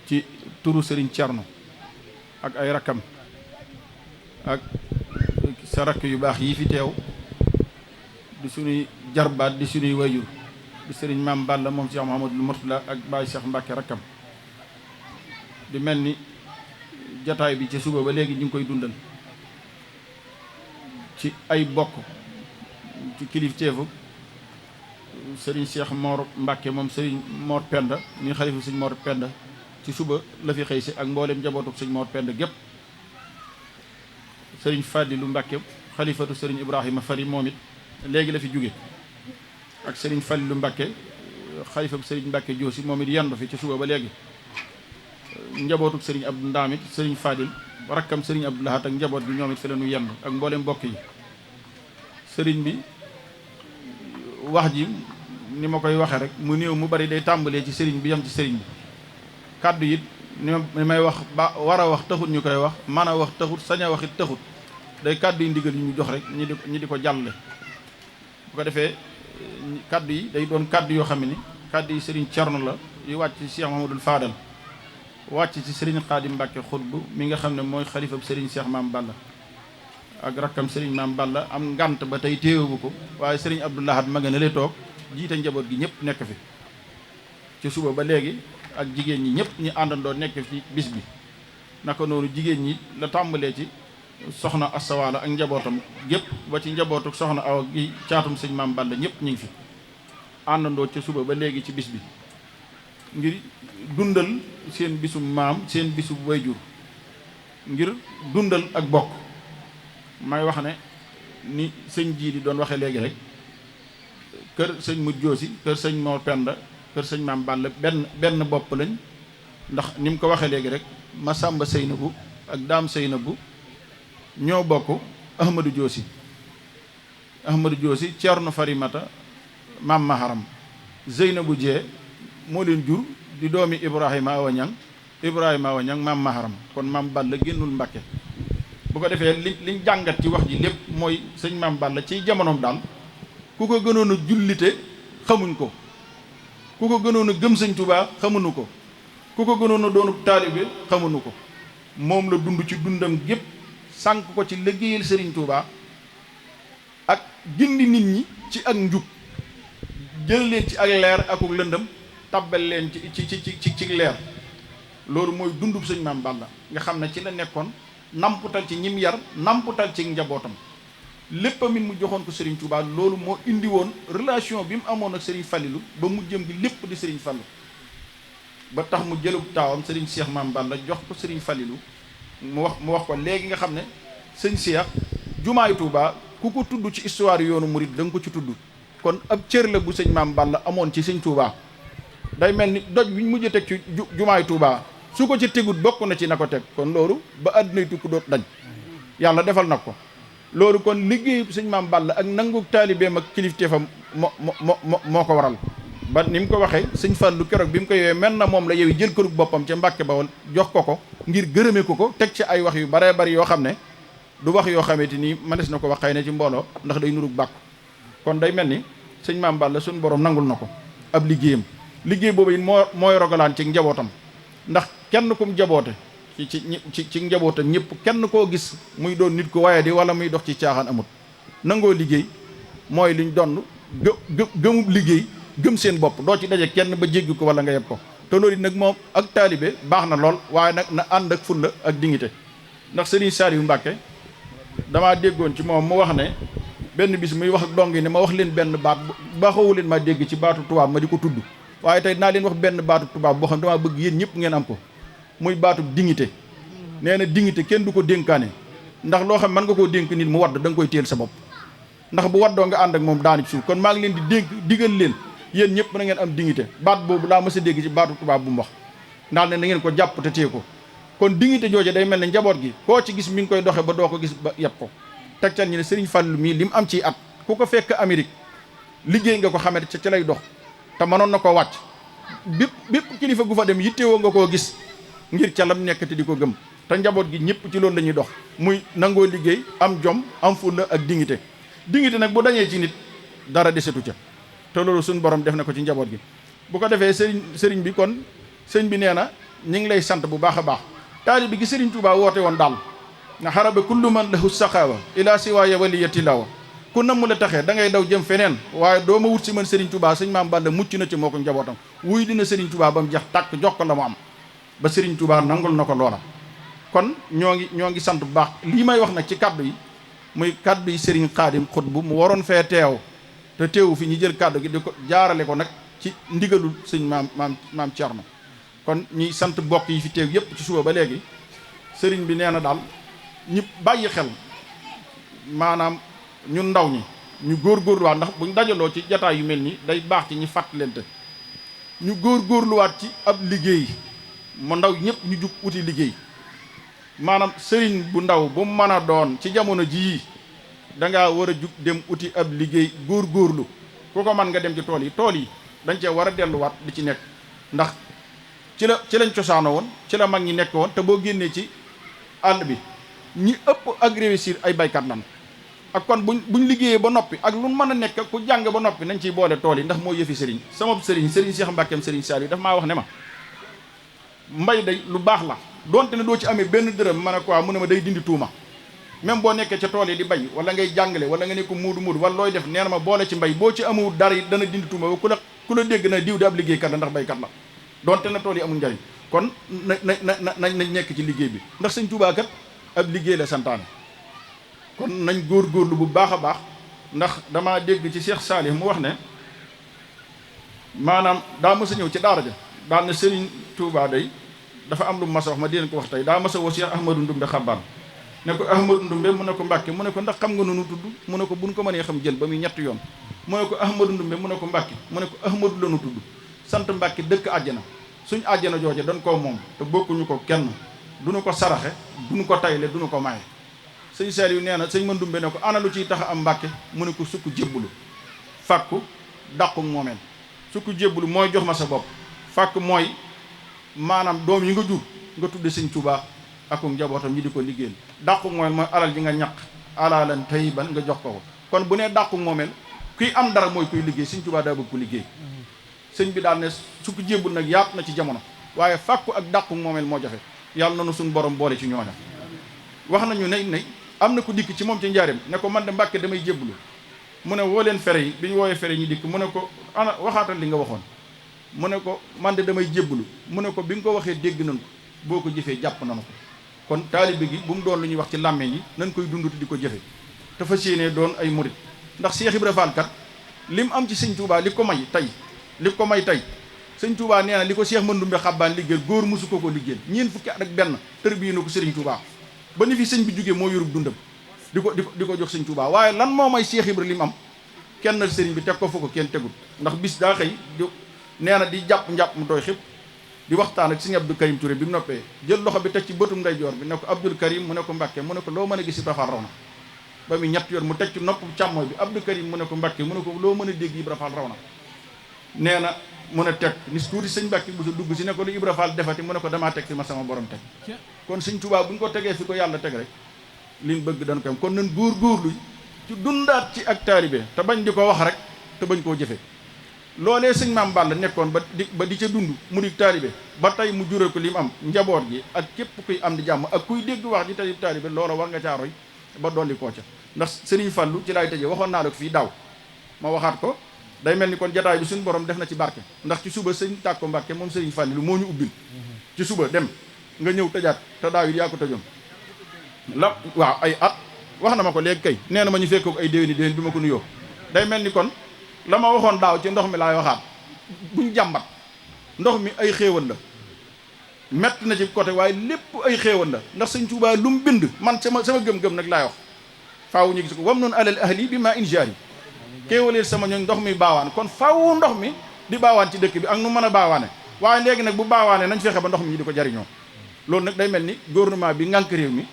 ci turu Serigne Thierno ak ay rakkam ak sa rakk yu baax yi fi teew di suñuy jarbaat di suñuy wayjur di Serigne Maam Balla moom Cheikh Mouhamadul Mourtala ak Baye Cheikh Mbacke rakkam di mel ni jataay bi ci suba ba léegi ñu ngi koy dundal ci ay bokk ci kilifteefu Serigne Cheikh Mor Mbacke moom Serigne Mor Penda mi xalifu Serigne Mor Penda ci suba la fi xëy si ak mboolem njabootuk Serigne Mor Penda gépp Serigne Fadilu Mbacke xalifatu Serigne Ibrahima Fari moom it léegi la fi jóge ak Serigne Fadilu Mbacke xalifatu Serigne Mbacke Joosi moom it yendu fi ci suba ba léegi njabootuk Serigne Abdou Ndamit Serigne Fadil rakkam Serigne Abdou Lahat ak njaboot bi ñoom it fi la ñu yendu ak mboolem mbokk yi Serigne bi wax ji ni ma koy waxe rek mu néew mu bari day tàmbalee ci Serigne bi yam ci Serigne bi kàddu it ni may wax ba war a wax taxut ñu koy wax mën a wax taxut sañ a wax it taxut day kàddu yi ndigal yi ñu jox rek ñi di ko jàlle bu ko defee kàddu yi day doon kàddu yoo xam ne ni kàddu yi Serigne Thierno la yu wàcc ci Cheikh Mahamadul Fadal wàcc ci Serigne Khadim Mbacke xutbu mi nga xam ne mooy xalifab Serigne Cheikh Maam Balla ak rakkam Serigne Maam Balla am ngant ba tey téewu ko waaye Serigne Abdou Lahad ma nga ne lay toog jiite njaboot gi ñëpp nekk fi ci suba ba léegi ak jigéen ñi ñëpp ñu àndandoo nekk ci bis bi naka noonu jigéen ñi la tàmbalee ci soxna Assawaala ak njabootam gépp ba ci njabootu soxna Awa gi caatum sëñ Maam Balla ñëpp ñu ngi fi àndandoo ci suba ba léegi ci bis bi ngir dundal seen bisu maam seen bisu wayjur ngir dundal ak bokk may wax ne ni sëñ ji di doon waxe léegi rek kër sëñ Mut Joosi kër sëñ Mor Penda kër sëñ Maam Balla benn bopp lañ ndax ni mu ko waxee léegi rek Masamba Seynabu ak Daam Seynabu ñoo bokk Ahmadou Joosi Ceerno Farimata Maam Maharam Zeynabu Jee moo leen jur di doomi Ibrahima Awa Ñang Maam Maharam kon Maam Balla génnul Mbàkke bu ko defee liñ jàngat ci wax ji lépp mooy sëñ Maam Balla ci jamonoom daal ku ko gënoon a jullite xamuñ ko ku ko gënoon a gëm sëñ Tuubaa xamuñu ko ku ko gënoon a doonub taalibe xamuñu ko moom la dund ci dundam gépp sànk ko ci liggéeyal sëriñ Tuubaa ak gindi nit ñi ci ak njub jël leen ci ak leer akuk lëndëm tabbal leen ci leer loolu mooy dundub sëñ Maam Balla nga xam ne ci la nekkoon namputal ci ñim yar namputal ci njabootam lépp a mu joxoon ko Serigne Touba loolu moo indi woon relation bi mu amoon ak Serigne Fallilou ba mu jëm gi lépp di Serigne Fallou ba tax mu jëlub taawam Serigne Cheikh Maam Balla jox ko Serigne Fallilou mu wax ko léegi nga xam ne sëñ Cheikh jumaay Touba ku ko tudd ci histoire yoonu murid da nga ko ci tudd kon ab cër la bu sëñ Maam Balla amoon ci sëñ Touba day mel ni doj bi ñu mujj teg ci jumaay Touba su ko ci tegut bokk na ci na ko teg kon loolu ba àddunay tukki doot dañ yàlla defal na ko loolu kon liggéey sëñ Maam Balla ak nangu taalibeem ak kilifteefam moo ko waral ba ni mu ko waxee sëñ Fallu keroog bi mu ko yowee mel na moom la yow jël kërug boppam ca Mbàkke Bawol jox ko ngir gërëme ko teg ci ay wax yu baree bari yoo xam ne du wax yoo xamante ni mënees na ko wax xëy na ci mbooloo ndax day nurug bàkku kon day mel ni sëñ Maam Balla suñu borom nangul na ko ab liggéeyam liggéey boobu it mooy rogalaan ci njabootam ndax kenn kum jaboote ci njabootam ñëpp kenn koo gis muy doon nit ko waaye di wala muy dox ci caaxaan amut nangoo liggéey mooy liñ donn gëmub liggéey gëm seen bopp doo ci daje kenn ba jéggi ko wala nga yeb ko te loolu nag moom ak taalibe baax na lool waaye nag na ànd ak fulla ak dignité ndax Serigne Saliou Mbacké damaa déggoon ci moom mu wax ne benn bis muy wax ak dong yi ne ma wax leen benn baat baaxawu leen ma dégg ci baatu tubaab ma di ko tudd waaye tey naa leen wax benn baatu tubaab boo xam damaa bëgg yéen ñëpp ngeen am ko muy baatu dignité nee na dignité kenn du ko dénkaane ndax loo xam mën nga koo dénk nit mu wadd da nga koy téel sa bopp ndax bu waddoo nga ànd ak moom daanu ci suuf kon maa ngi leen di dénk digal leen yéen ñëpp na ngeen am dignité baat boobu laa mës a dégg ci baatu tubaab bu mu wax ndax ne na ngeen ko jàpp te téye ko kon dignité jooje day mel ne njaboot gi koo ci gis mi ngi koy doxe ba doo ko gis ba yeb ko tegtal ñu ne Serigne Fallou mii li mu am ci at ku ko fekk Amérique liggéey nga ko xamante ca lay dox te mënoon na ko wàcc bépp kilifa gu fa dem yittewoo nga koo gis ngir ca lam nekk te di ko gëm te njaboot gi ñëpp ci loolu la ñuy dox muy nangoo liggéey am jom am fulla ak dignité dignité nag bu dañee ci nit dara desetu ca te loolu suñu borom def na ko ci njaboot gi bu ko defee sëriñ bi kon sëñ bi nee na ñu ngi lay sant bu baax a baax taali bi gi Sëriñ Tuubaa woote woon daal nga xaraba kullu man lahu saqaawa ila siwaaya waliyati lawa ku namm la taxee da ngay daw jëm feneen waaye doo ma wut si man Sëriñ Tuubaa sëñ Maam Balla mucc na ci moo ko njabootam wuy dina Sëriñ Tuubaa ba mu jeex tàkk jox ko la mu am ba Sëriñ Tuubaa nangul na ko loola kon ñoo ngi sant bu baax lii may wax nag ci kaddu yi muy kaddu yi Sëriñ Xaadim Xutbu mu waroon fee teew te teewu fi ñu jël kaddu gi di ko jaarale ko nag ci ndigalul sëñ maam Cerno kon ñuy sant bokk yi fi teew yépp ci suba ba léegi sëriñ bi nee na daal ñu bàyyi xel maanaam ñun ndaw ñi ñu góorgóorluwaat ndax buñ dajaloo ci jataay yu mel nii day baax ci ñi fàttalente ñu góorgóorluwaat ci ab liggéey mu ndaw ñëpp ñu jug uti liggéey maanaam sëriñ bu ndaw bu mën a doon ci jamono jii dangaa war a jug dem uti ab liggéey góorgóorlu ku ko mën nga dem ci tool yi dañ cee war a delluwaat di ci nekk ndax ci lañ cosaano woon ci la mag ñi nekk woon te boo génnee ci àll bi ñi ëpp ak réussir ay baykat lan ak kon buñ liggéeyee ba noppi ak lu mën a nekk ku jàng ba noppi nañ ciy boole tool yi ndax moo yëfi sëriñ sama sëriñ Cheikh Mbackeem sëriñ Saliou daf maa wax ne ma mbay day lu baax la donte ne doo ci amee benn dërëm ma ne quoi mu ne ma day dindi tuuma même boo nekkee ca tool yi di bay wala ngay jàngale wala nga ne ko muudu wala looy def nee na ma boole ci mbay boo ci amul dara yi dana dindi tuuma ba ku la dégg na diw di ab liggéeykat la ndax baykat la donte na tool yi amul njariñ kon nañ nekk ci liggéey bi ndax sëñ Tuubaa kat ab liggéey la santaane kon nañ góorgóorlu bu baax a baax ndax damaa dégg ci Cheikh Salih mu wax ne maanaam daa mës a ñëw ci daara ja daal ne Sëriñ Tuubaa day dafa am lu mas a wax ma di leen ko wax tey daa mas a woo Cheikh Ahmadou Ndumbe Xabbaan ne ko Ahmadou Ndumbe mu ne ko Mbàkke mu ne ko ndax xam nga nu tudd mu ne ko buñ ko mënee xam jël ba muy ñetti yoon mu ne ko Ahmadou Ndumbe mu ne ko Mbàkke mu ne ko Ahmadou la nu tudd sant Mbàkke dëkk àjjana suñ àjjana jooje dañ koo moom te bokkuñu ko kenn duñu ko saraxe duñu ko tayle duñu ko maye sëñ Saliou nee na sëñ Mandumbe ne ko ana lu ciy tax a am Mbàkke mu ne ko sukk jébbulu fàkku dàqu moomeel sukk jébbulu mooy jox ma sa bopp fàkk mooy maanaam doom yi nga jur nga tudde sëñ Tuubaa akum njabootam ñi di ko liggéeyal dàqu moomeel mooy alal ji nga ñaq alalan tayyiban nga jox ko kon bu nee dàqu moomeel kuy am dara mooy kuy liggéey sëñ Tuubaa daa bëgg ko liggéey sëñ bi daal ne sukk jébbul nag yaatu na ci jamono waaye fàkku ak dàqu moomeel moo jafe yàlla na nu suñu borom boole ci ñooña wax nañu ne am na ko dikk ci moom ci njaareem ne ko man de Mbàkke damay jébbulu mu ne woo leen fere yi bi ñu woowee fere ñi dikk mu ne ko ana waxaatal li nga waxoon mu ne ko man de damay jébbulu mu ne ko bi nga ko waxee dégg nañ ko boo ko jëfee jàpp nañu ko kon taalibe gi bu mu doon lu ñuy wax ci làmmee yi nañ koy dunduti di ko jëfe te fas yéenee doon ay murit ndax Cheikh Ibra Fall kat lim am ci sëñ Tuubaa li ko may tey sëñ Tuubaa nee na li ko Cheikh Mandumbe Xabbaan liggéeyal góor mosu ko liggéeyal ñeent fukki at ak benn tërbiye na ko Sëriñ Tuubaa ba ni fi sëñ bi jógee moo yorub dundam di ko jox sëñ Tuubaa waaye lan moo may Cheikh Ibra li mu am kenn sëriñ bi teg ko fa ko kenn tegul ndax bis daa xëy nee na di jàpp mu tooy xëpp di waxtaan ak sëñ Abdou Karim Touré bi mu noppee jël loxo bi teg ci bëtum ndeyjoor bi ne ko Abdou Karim mu ne ko Mbàkke mu ne ko loo mën a gis Ibra Fall raw na ba muy ñett yoon mu teg ci nopp càmmooy bi Abdou Karim mu ne ko Mbàkke mu ne ko loo mën a dégg Ibra Fall raw na nee na mun a teg ni tuuti sëñ Mbàkke bu sa dugg si ne ko lu Ibra Fall defati mu ne ko damaa teg fi ma sama borom teg kon sëñ Tuubaa bu ñu ko tegee fi ko yàlla teg rek liñ bëgg dañ ko am kon nañ góorgóorlu ci dundaat ci ak taalibe te bañ di ko wax rek te bañ koo jëfe loolee sëñ Maam Balla nekkoon ba di ca dund mu di taalibe ba tey mu jural ko li mu am njaboot gi ak képp kuy am di jàmm ak kuy dégg wax ji tey taalibe loola war nga caa roy ba dolli koo ca ndax Sëriñ Fallu ci laay tëjee waxoon naa la ko fii daaw ma waxaat ko day mel ni kon jataay bi suñu borom def na ci barke ndax ci suba sëñ Tàkko Mbàkke moom Sëriñ Fallu moo ñu ubbil ci suba dem nga ñëw tëjaat te daaw yi yaa ko tëjoon la waaw ay at wax na ma ko léegi kay nee na ma ñu fekkook ay déwéni bi ma ko nuyoo day mel ni kon la ma waxoon daaw ci ndox mi laay waxaat buñ jàmbat ndox mi ay xéewal la metti na ci côté waaye lépp ay xéewal la ndax sëñ Tuubaa lu mu bind man sama gëm-gëm nag laay wax faaw ñu gis ko wam noonu alal ahli bi maa injaari xéewaleel sama ñooñ ndox mi baawaan kon faaw ndox mi di baawaan ci dëkk bi ak nu mën a baawaane waaye léegi nag bu baawaane nañ fexe ba ndox mi ñu di ko jariñoo loolu nag day mel ni gouvernement bi ngànk réew mi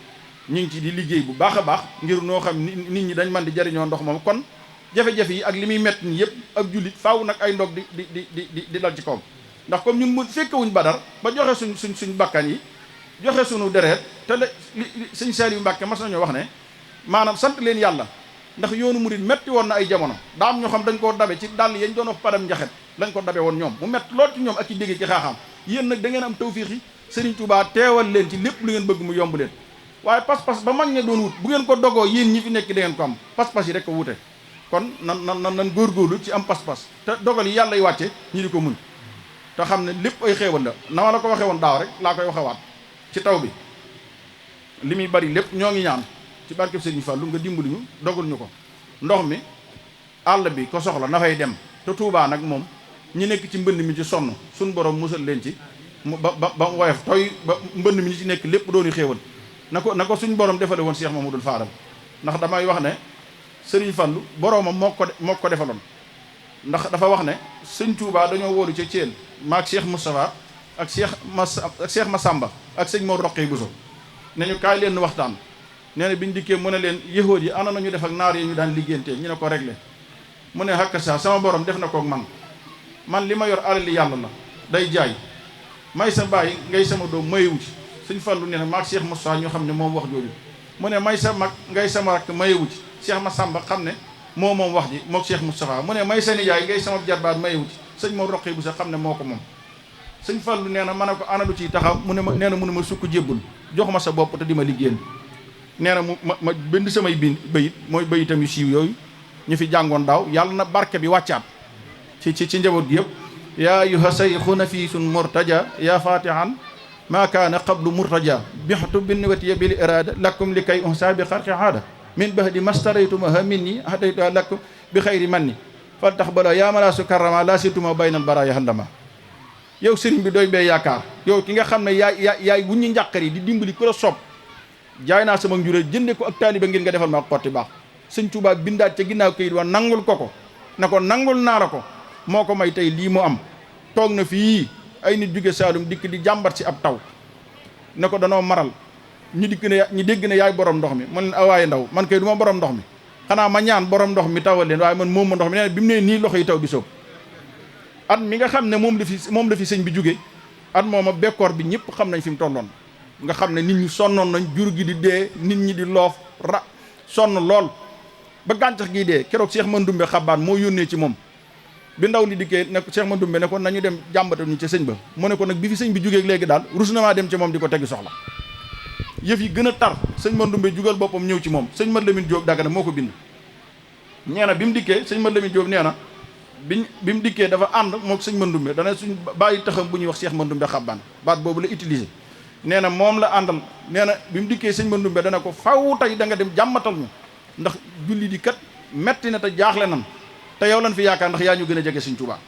ñu ngi ci di liggéey bu baax a baax ngir noo xam nit ñi dañ mën di jariñoo ndox moom kon jafe-jafe yi ak li muy metti nii yëpp ab jullit faaw nag ay ndog di dal ci kawam ndax comme ñun mu fekkewuñ Badar ba joxe suñ bakkan yi joxe suñu deret te la sëñ Saliou Mbàkke mas nañoo wax ne maanaam sant leen yàlla ndax yoonu murit metti woon na ay jamono daa am ñoo xam dañ koo dabe ci dàll yañ doon wax padam njaxet lañ ko dabe woon ñoom mu metti lool ci ñoom ak ci dégg ci xaaxaam yéen nag da ngeen am tawfiix yi Sëriñ Tuubaa teewal leen ci lépp lu ngeen bëgg mu yomb leen waaye pas-pas ba mag ña doon wut bu ngeen ko dogoo yéen ñi fi nekk da ngeen ko am pas-pas yi rek ko wute kon nan góorgóorlu ci am pas-pas te dogal yi yàlla y wàcce ñi di ko muñ te xam ne lépp ay xéewal la na ma la ko waxee woon daaw rek laa koy waxewaat ci taw bi li muy bari lépp ñoo ngi ñaan ci barkeb Sëriñ Fallu nga dimbali ñu dogal ñu ko ndox mi àll bi ko soxla na fay dem te Tuubaa nag moom ñi nekk ci mbënd mi ci sonn suñ borom musal leen ci ba woyof tooy ba mbënd mi ñi ci nekk lépp dooni xéewal na ko suñ borom defale woon Cheikh Mamadou Fadal ndax damay wax ne Sëriñ Fallu boroomam moo ko defaloon ndax dafa wax ne sëñ Tuubaa dañoo wóolu ca Thiel maag Cheikh Moustapha ak Cheikh Massamba ak sëñ Mor Roqee Bousso ne ñu kaay leen waxtaan nee na biñ dikkee mu ne leen yahood yi ana nañu def ak naar yi ñu daan liggéeyanteel ñu ne ko réglé mu ne hakka sa sama borom def na koog man li ma yor alali yàlla la day jaay may sa bàyyi ngay sama doom mayewu ci sëñ Fallu nee na maag Cheikh Moustapha ñoo xam ne moom wax jooju mu ne may sa mag ngay sama rakk mayewu ci Cheikh Massamba xam ne moom wax ji mook Cheikh Moustapha mu ne may sa nijaay ngay sama jarbaat mayewu ci sëñ Mor Roqee bu sa xam ne moo ko moom sëñ Fallu nee na ma ne ko ana lu ciy taxaw mu ne ma nee na mu ne ma sukk jébbul jox ma sa bopp te di ma liggéeyal nee na ma bind samay bayit mooy bayitam yu siiw yooyu ñu fi jàngoon daaw yàlla na barke bi wàccaat ci njaboot gi yëpp yaa ayyuha sayxu nafiisun murtaja yaa fatihan maa kaana qablu murtaja bixtu binwatiya bil irada lakum li kay unsa bi xarqi aada min bahdi mastaraytumaha minni hadaytuha lakum bi xayri manni fal tax bala yaa malaasu karama laa situma baynal baraya handama yow sëriñ bi doy bee yaakaar yow ki nga xam ne yaay wuññi njàqar yi di dimbali ku la soob jaay naa sama njurée jënde ko ak taaliba ngir nga defal ma xotti baax sëñ Tuubaa bindaat ca ginnaaw kayit wa nangul ko na ko nangul naa la ko moo ko may tey lii mu am toog na fii ay nit jóge Saalum dikk di jàmbat si ab taw ne ko danoo maral ñu dégg ne yaay borom ndox mi man leen awaaye ndaw man kay du ma borom ndox mi xanaa ma ñaan borom ndox mi tawal leen waaye man moom ma ndox mi nee na bi mu nee nii loxo yi taw bi soob at mi nga xam ne moom la fi sëñ bi jóge at mooma bekkoor bi ñëpp xam nañ fi mu tolloon nga xam ne nit ñi sonnoon nañ jur gi di dee nit ñi di loof sonn lool ba gàncax gi dee keroog Cheikh Mandoumbe xabaan moo yónnee ci moom bi ndaw li dikkee ne Cheikh Mandoumbe ne ko nañu dem jàmbata ñu ca sëñ ba mu ne ko nag bi fi sëñ bi jógee léegi daal rus na maa dem ci moom di ko teggi soxla yëf yi gën a tar sëñ Mandoumbe jugal boppam ñëw ci moom sëñ Mat Lamin Jóob Dagana moo ko bind nee na bi mu dikkee sëñ Mat Lamin Jóob nee na bi mu dikkee dafa ànd moom sëñ Mandoumbe dana suñ bàyyi taxam bu ñuy wax Cheikh Mandoumbe xabaan baat boobu la utilisé nee na moom la àndal nee na bi mu dikkee sëñ Mandoumbe dana ko faw tey da nga dem jàmmatal ñu ndax julli di kat metti na te jaaxle nan te yow lan fi yaakaar ndax yaa ñu gën a jege sëñ Tuubaa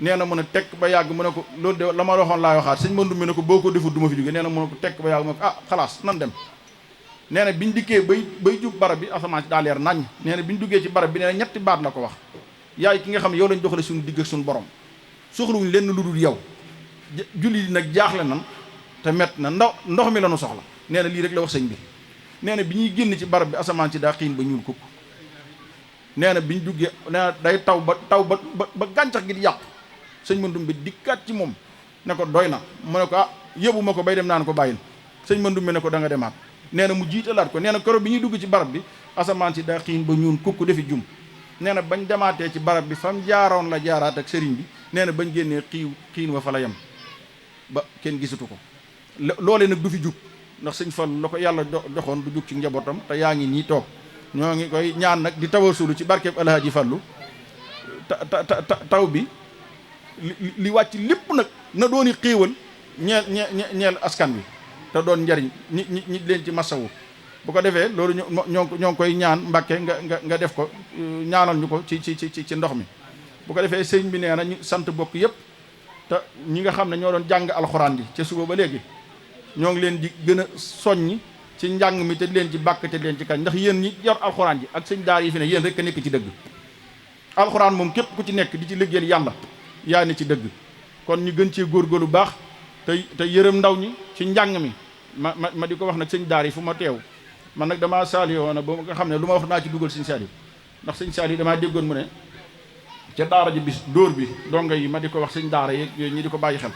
nee na mu ne tekk ba yàgg mu ne ko loolu de la ma waxoon laa waxaat sëñ Mandoumbe ne ko boo ko defut du ma fi jóge nee na mu ne ko tekk ba yàgg mu ne ko xalaas nan dem nee na biñ dikkee bay jub barab bi asamaan si daa leer nañ nee na biñ duggee ci barab bi nee na ñetti baat la ko wax yaay ki nga xam ne yow lañ doxale suñu digg ak suñu borom soxlawuñ lenn lu dul yow julli di nag jaaxle nan te mett na ndox mi la ñu soxla nee na lii rek la wax sëñ bi nee na bi ñuy génn ci barab bi asamaan si daa xiin ba ñuul kukk nee na biñ duggee nee na day taw ba gàncax gi di yàqu sëñ Mandoumbe dikkaat ci moom ne ko doy na mu ne ko yóbbu ma ko bay dem naan ko bàyyil sëñ Mandoumbe ne ko da nga demaat nee na mu jiitalaat ko nee na keroog bi ñuy dugg ci barab bi asamaan si daa xiin ba ñuul kukk defi jum nee na bañ demaatee ci barab bi fam jaaroon la jaaraat ak sëriñ bi nee na bañ génnee xiin wa fa la yem ba kenn gisatu ko loole nag du fi jug ndax sëñ Fallu la ko yàlla doxoon du jug ci njabootam te yaa ngi nii toog ñoo ngi koy ñaan nag di tawasulu ci barkeb Alhaaji Fallu taw bi li wàcc lépp nag na dooni xéewal ñeel askan wi te doon njariñ ñi leen ci masawu bu ko defee loolu ñoo ngi koy ñaan Mbàkke nga def ko ñaanal ñu ko ci ndox mi bu ko defee sëñ bi nee na ñu sant bokk yëpp te ñi nga xam ne ñoo doon jàng alxuraan ji ca suba ba léegi ñoo ngi leen di gën a soññi ci njàng mi te leen ci bàkk te leen ci kañ ndax yéen ñi yor alxuraan ji ak sëñ daar yi fi ne yéen rek a nekk ci dëgg alxuraan moom képp ku ci nekk di ci liggéeyal yàlla yaa ne ci dëgg kon ñu gën cee góorgóorlu baax te yërëm ndaw ñi ci njàng mi ma di ko wax nag sëñ daar yi fu ma teew man nag damaa saali woon ba nga xam ne lu ma wax naa ci dugal sëñ Saaliw ndax sëñ Saaliw damaa déggoon mu ne ca daara ji bis dóor bi donga yi ma di ko wax sëñ daara yeeg yooyu ñi di ko bàyyi xel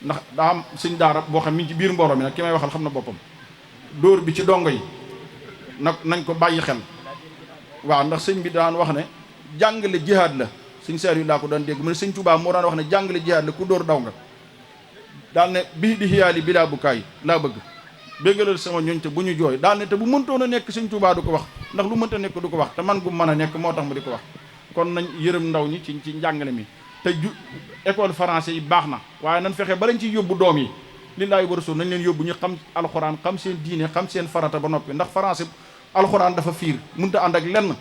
ndax daa am sëñ daara boo xam mi ngi ci biir mbooloo mi nag ki may waxal xam na boppam dóor bi ci dongo yi nag nañ ko bàyyi xel waaw ndax sëñ bi daan wax ne jàngale jihaad la sëñ Saaliw laa ko daan dégg mu ne sëñ Tuubaa moo daan wax ne jàngale jihaad la ku dóor daw nga daal ne bii di xiyaali bi laa bu kaay laa bëgg béggalal sama ñooñ te bu ñu jooy daal ne te bu mëntoon a nekk sëñ Tuubaa du ko wax ndax lu mënta nekk du ko wax te man gu mën a nekk moo tax mu di ko wax kon nañ yërëm ndaw ñi ci njàngale mi te école français yi baax na waaye nañ fexe ba lañ ciy yóbbu doom yi lillaahi wa rasuul nañ leen yóbbu ñu xam alxuraan xam seen diine xam seen farata ba noppi ndax français alxuraan dafa fiir mënta ànd ak lenn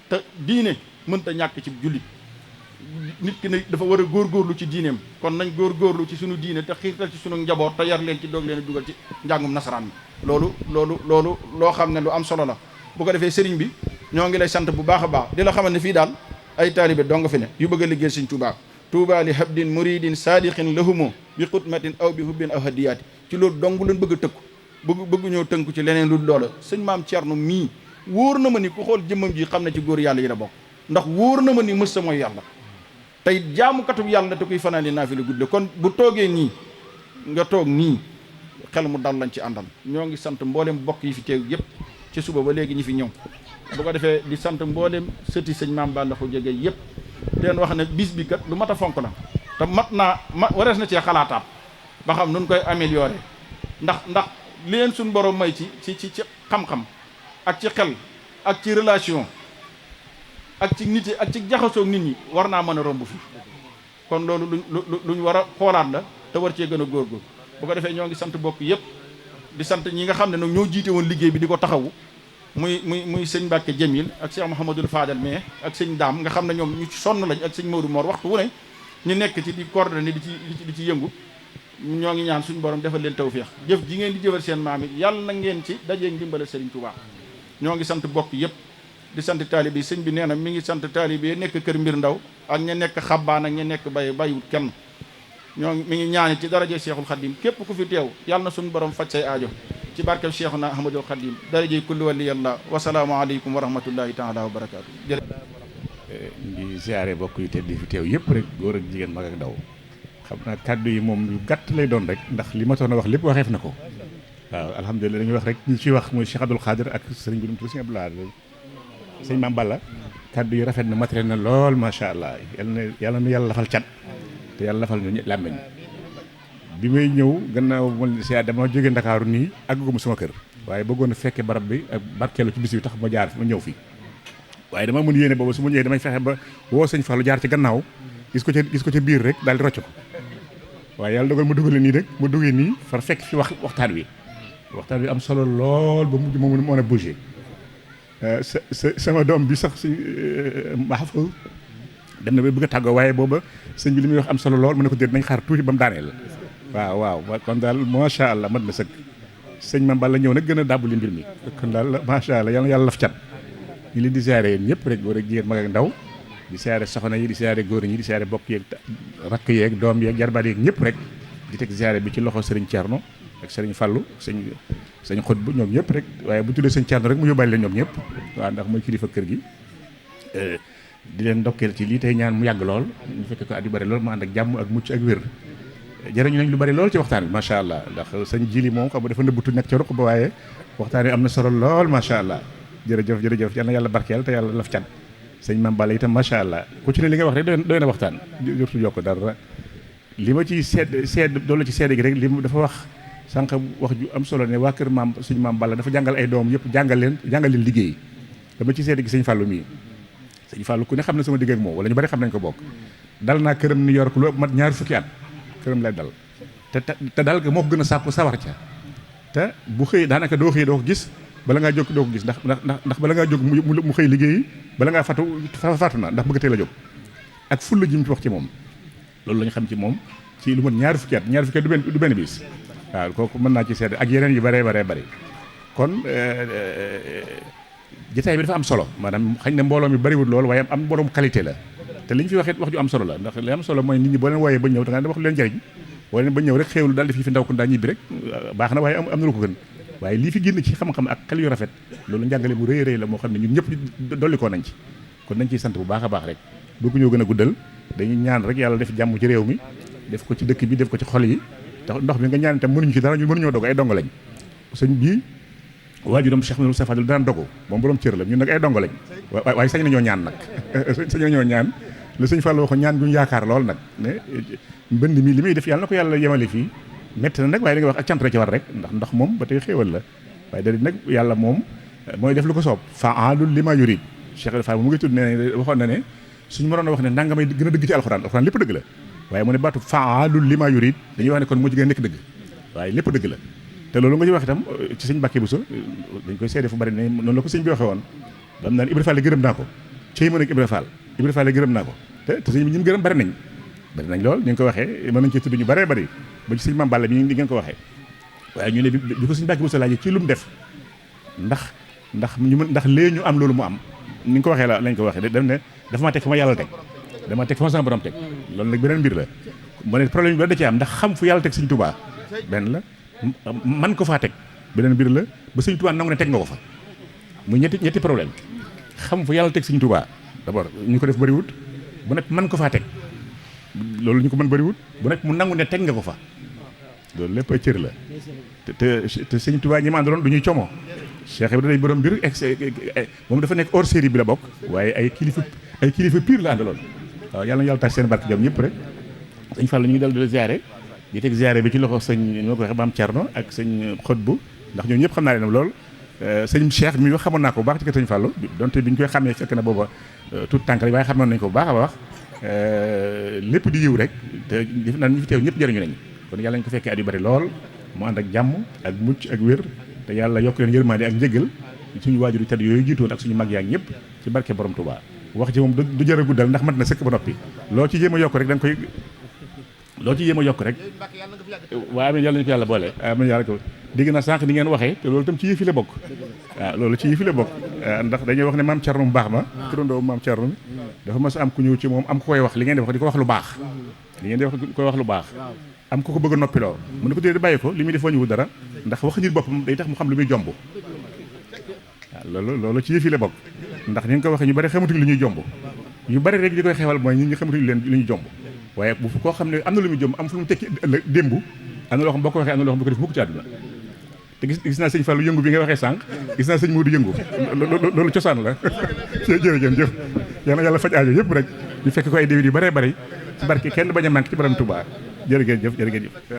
te diine mënta ñàkk ci jullit nit ki ne dafa war a góorgóorlu ci diineem kon nañ góorgóorlu ci sunu diine te xiirtal ci sunu njaboot te yar leen ci doog leen a dugal ci njàngum nasaraan mi loolu loo xam ne lu am solo la bu ko defee sëriñ bi ñoo ngi lay sant bu baax a baax di la xamal ne fii daal ay taalibe doo nga fi ne yu bëgg a liggéey sëñ Tuubaa Tuubaa li habdin muridin saadiqin lahumo bi xutmatin aw bi hubbin aw hadiyaati ci loolu dong leen bëgg a tëkku bëgg ñoo tënku ci leneen lu loola sëñ maam Cerno mii wóor na ma ni ku xool jëmmam ji xam ne ci góor yàlla yi la bokk ndax wóor na ma ni mës sa mooy yàlla tey jaamukatub yàlla te kuy fanaan li naa fi la gudde kon bu toogee nii nga toog nii xel mu dal lañ ci àndal ñoo ngi sant mboolem bokk yi fi teew yëpp ci suba ba léegi ñi fi ñëw bu ko defee di sant mboolem sëti sëñ maam Balla Xujja Gay yëpp leen wax ne bis bi kat lu mat a fonk la te warees na cee xalaataat ba xam nun koy améliorer ndax li leen suñ borom may ci xam-xam ak ci xel ak ci relation ak ci nit yi ak ci jaxasoog nit ñi war naa mën a romb fii kon loolu luñ war a xoolaat la te war cee gën a góorgóor bu ko defee ñoo ngi sant bokk yëpp di sant ñi nga xam ne nag ñoo jiite woon liggéey bi di ko taxawu muy sëñ Mbàkke Jamil ak Cheikh Mouhamadul Fadal mais ak sëñ Daam nga xam ne ñoom ñu ci sonn lañ ak sëñ Modou Mor waxtu wu ne ñu nekk ci di coordonné di ci yëngu ñoo ngi ñaan suñu borom defal leen tawféex jëf ji ngeen di jëfal seen maam it yàlla na ngeen ci dajee ndimbal Sëriñ Tuubaa ñoo ngi sant bokk yëpp di sant taalibe yi sëñ bi nee na mi ngi sant taalibe yi nekk kër mbir ndaw ak ña nekk xabbaan ak ña nekk bàyyiwut kenn mi ngi ñaani ci daraje Cheikhul Khadim képp ku fi teew yàlla na suñu borom faj say aajo ci barkeb Cheikhuna Ahmadul Khadim daraje kulli wali yàlla wasalaamu aleykum wa rahmatullahi taala wa barakaatu ngi ziare bokk yu tedd fi teew yëpp rek góor ak jigéen mag ak ndaw xam naa kàddu yi moom yu gàtt lay doon rek ndax li ma toon a wax lépp waxeef na ko waaw alhamdulilah dañuy wax rek ñi ciy wax mooy Cheikh Abdoul Khadir ak sëriñ bi sëñ Abdoulaye sëñ Maam Balla kàddu yi rafet na matériel na lool macha allah yàlla na yàlla lafal cat te yàlla lafal ñu làmmeñ bi may ñëw gannaaw ma dama jógee Ndakaaru nii àgguma sama kër waaye bëggoon a fekkee barab bi ak barkeelu ci bis bi tax ma jaar ma ñëw fi waaye dama mën yéene boobu su ma ñëwee damay fexe ba woo sëñ Fallou jaar ci gannaaw gis ko ca biir rek daal di rocc ko waaye yàlla dogal ma dugale nii rek ma duggee nii far fekk fi waxtaan wi am solo lool ba mujj ma mën a bouger sama doom bi sax si Mahfouz dem na ba bëgg a tàggoo waaye booba sëñ bi li muy wax am solo lool ma ne ko déet nañ xaar tuuti ba mu daaneel waaw kon daal macha allah mat na sëkk sëñ Mame Balla ñëw nag gën a dàbbali mbir mi kon daal macha allah yàlla laf cat ñu leen di siyaare yéen ñëpp rek góor ak jigéen mag ak ndaw di siyaare soxna yi di siyaare góor ñi di siyaare bokk yeeg rakk yeeg doom yeeg jarbaat yeeg ñëpp rek di teg siyaare bi ci loxo Serigne Thierno ak Serigne Fallou sëñ Xutbu ñoom ñëpp rek waaye bu tuddee sëñ Thierno rek mu yóbbaale leen ñoom ñëpp waaw ndax mooy kilifa kër gi di leen ndokkeel ci lii tey ñaan mu yàgg lool ñu fekk ko at yu bari lool mu ànd ak jàmm ak mucc ak wér jërëñu nañ lu bari lool ci waxtaan bi macha allah ndax sëñ Jili moom xam nga dafa nëbbutu nekk ca ruq ba waaye waxtaan wi am na solo lool macha allah jërëjëf yal na yàlla barkeel te yàlla laf cat sëñ Mame Balla itam macha allah ku ci ne li nga wax rek doy na waxtaan jurtu yokk dara li ma ci seed doolu ci seede gi rek li dafa wax sànq wax ju am solo ne waa kër suñu Mame Balla dafa jàngal ay doom yëpp jàngal leen liggéey dama ci seede gi sëñ Fallou mii sëñ Fallou ku ne xam na sama digg ak moom wala ñu bari xam nañ ko bokk dal naa këram New York lu mat ñaari fukki at këram lay dal te dal ga moo ko gën a sàkku sawar ca te bu xëy daanaka doo xëy doo ko gis bala ngaa jóg doo ko gis ndax bala ngaa jóg mu xëy liggéeyi bala ngaa fatu na ndax bëgg teel a jóg ak fulla ji mu ci wax ci moom loolu la ñu xam ci moom ci lu mat ñaari fukki at du benn bis waaw kooku mën naa ci seede ak yeneen yu bëree bëri kon jotaay bi dafa am solo maanaam xañ na mbooloo mi bëriwul loolu waaye am borom qualité la te li ñu fi waxee wax ju am solo la ndax li am solo mooy nit ñi boo leen wooyee ba ñëw da nga wax lu leen jëriñ boo leen ba ñëw rek xéewlu daal di fi ndaw ko daa ñibbi rek baax na waaye am na lu ko gën waaye lii fi génn ci xam-xam ak xel yu rafet loolu njàngale mu rëy la moo xam ne ñun ñëpp dolli ko nañ ci kon nañ ciy sant bu baax a baax rek bëgg ñoo gën a guddal dañuy ñaan rek yàlla def jàmm ci réew mi def ko ci dëkk bi def ko ci xol yi tax ndox mi nga ñaan itam mënuñu ci dara ñun mënuñoo dogu ay dongo lañ sëñ bii waajuram Cheikh Moussa Fadil daan dogu moom borom cër la ñun nag ay dongo lañ waaye sañ nañoo ñaan nag sañ nañoo ñaan la sëñ Fallou waxoon ñaan guñu yaakaar lool nag ne mbënd mi li muy def yàlla na ko yàlla yemale fii métti na nag waaye da nga wax ak cant rek ci war rek ndax ndox moom ba tey xéewal la waaye da di nag yàlla moom mooy def lu ko soob fa'aalun limaa yuriid Cheikh Fall mu ngi tudd ne waxoon na ne suñu mënoon a wax ne nanga may gën a dëgg ci alxuraan lépp dëgg la waaye mu ne baatu fa'aalun limaa yuriid dañuy wax ne kon moo ci gën a nekk dëgg waaye lépp dëgg la te loolu nga ci wax itam ci sëñ Mbàkke Buso dañ koy seede fu bari ne noonu la ko sëñ bi waxee woon dam naan Ibra Fall gërëm naa ko cey mën ak Ibra Fall gërëm naa ko te sëñ bi ñi mu gërëm bari nañ lool ñu ngi ko waxee mën nañ ci tudd ñu baree bari ba ci sëñ Mame Balla bi ñu ngeen ko waxee waaye ñu ne bi ko sëñ Mbàkke Buso laajee ci lu mu def ndax lee ñu am loolu mu am ni nga ko waxee la lañ ko waxee daf ne dafa maa teg fa ma yàlla teg dama teg fa ma sama borom teg loolu nag beneen mbir la mu ne problème bi ba da ci am ndax xam fu yàlla teg sëñ Tuubaa benn la man ko faa teg beneen mbir la ba sëñ Tuubaa nangu ne teg nga ko fa muy ñetti problème xam fu yàlla teg sëñ Tuubaa d'abord ñu ko def bëriwut bu nekk man ko faa teg loolu ñu ko mën bëriwut bu nekk mu nangu ne teg nga ko fa loolu lépp ay cër la te sëñ Tuubaa ñi ma àndaloon du ñuy como Cheikh Ibrahima day borom mbir moom dafa nekk hors série bi la bokk waaye ay kilifa pire la àndaloon waaw yàlla na yàlla tax seen barke jom ñëpp rek sëñ Fall ñu ngi dal di ziare di teg ziare bi ci loxo sëñ ñoo ko waxee Maam Thierno ak sëñ Xutbu ndax ñoom ñëpp xam naa leen lool sëñ Cheikh mi wax xamoon naa ko bu baax ci kër sëñ Fallu donte bi ñu koy xamee fekk na booba tout tànk rek waaye xamoon nañ ko bu baax a baax lépp di yiw rek te def naa ñu fi teew ñëpp jëriñu nañ kon yàlla ñu ko fekkee at yu bari lool mu ànd ak jàmm ak mucc ak wér te yàlla yokk leen yërmande ak njëgal suñu waajur yu tedd yooyu jiitoon ak suñu mag yaak ñëpp ci barke borom Touba wax ji moom du jër a guddal ndax mat na sëkk ba noppi loo ci jéem a yokk rek da nga koy loo ci jéem a yokk rek waaw amiin yàlla ñu ko yàlla boole amiin yàlla ko dégg naa sànq ni ngeen waxee te loolu itam ci yëfi la bokk waaw loolu ci yëfi la bokk ndax dañuy wax ne maam Thierno mu baax ma turandoo maam Thierno mi dafa mas am ku ñëw ci moom am ku koy wax li ngeen di wax di ko wax lu baax li ngeen di wax di koy wax lu baax am ku ko bëgg a noppiloo mu ne ko déedéet bàyyi ko li muy def wañuwul dara ndax wax nit boppam day tax mu xam lu muy jomb waaw loolu ci yëfi la bokk ndax ni nga ko waxee ñu bari xamatuñ lu ñuy jomb yu bari rek li koy xewal mooy ñi xamatuñ leen lu ñuy jomb waaye bu koo xam ne am na lu muy jomb am fu mu tekki ëllëg démb am na loo xam boo ko waxee am na loo xam bu ko def mukk ci àdduna te gis naa sëñ Fallou yëngu bi nga waxee sànq gis naa sëñ Modou yëngu loolu cosaan la jërëjëf yal na yàlla faj aajo yëpp rek ñu fekk ko ay déwén yu bëree bëri ci barke kenn bañ a manqué ci borom Touba jërëjëf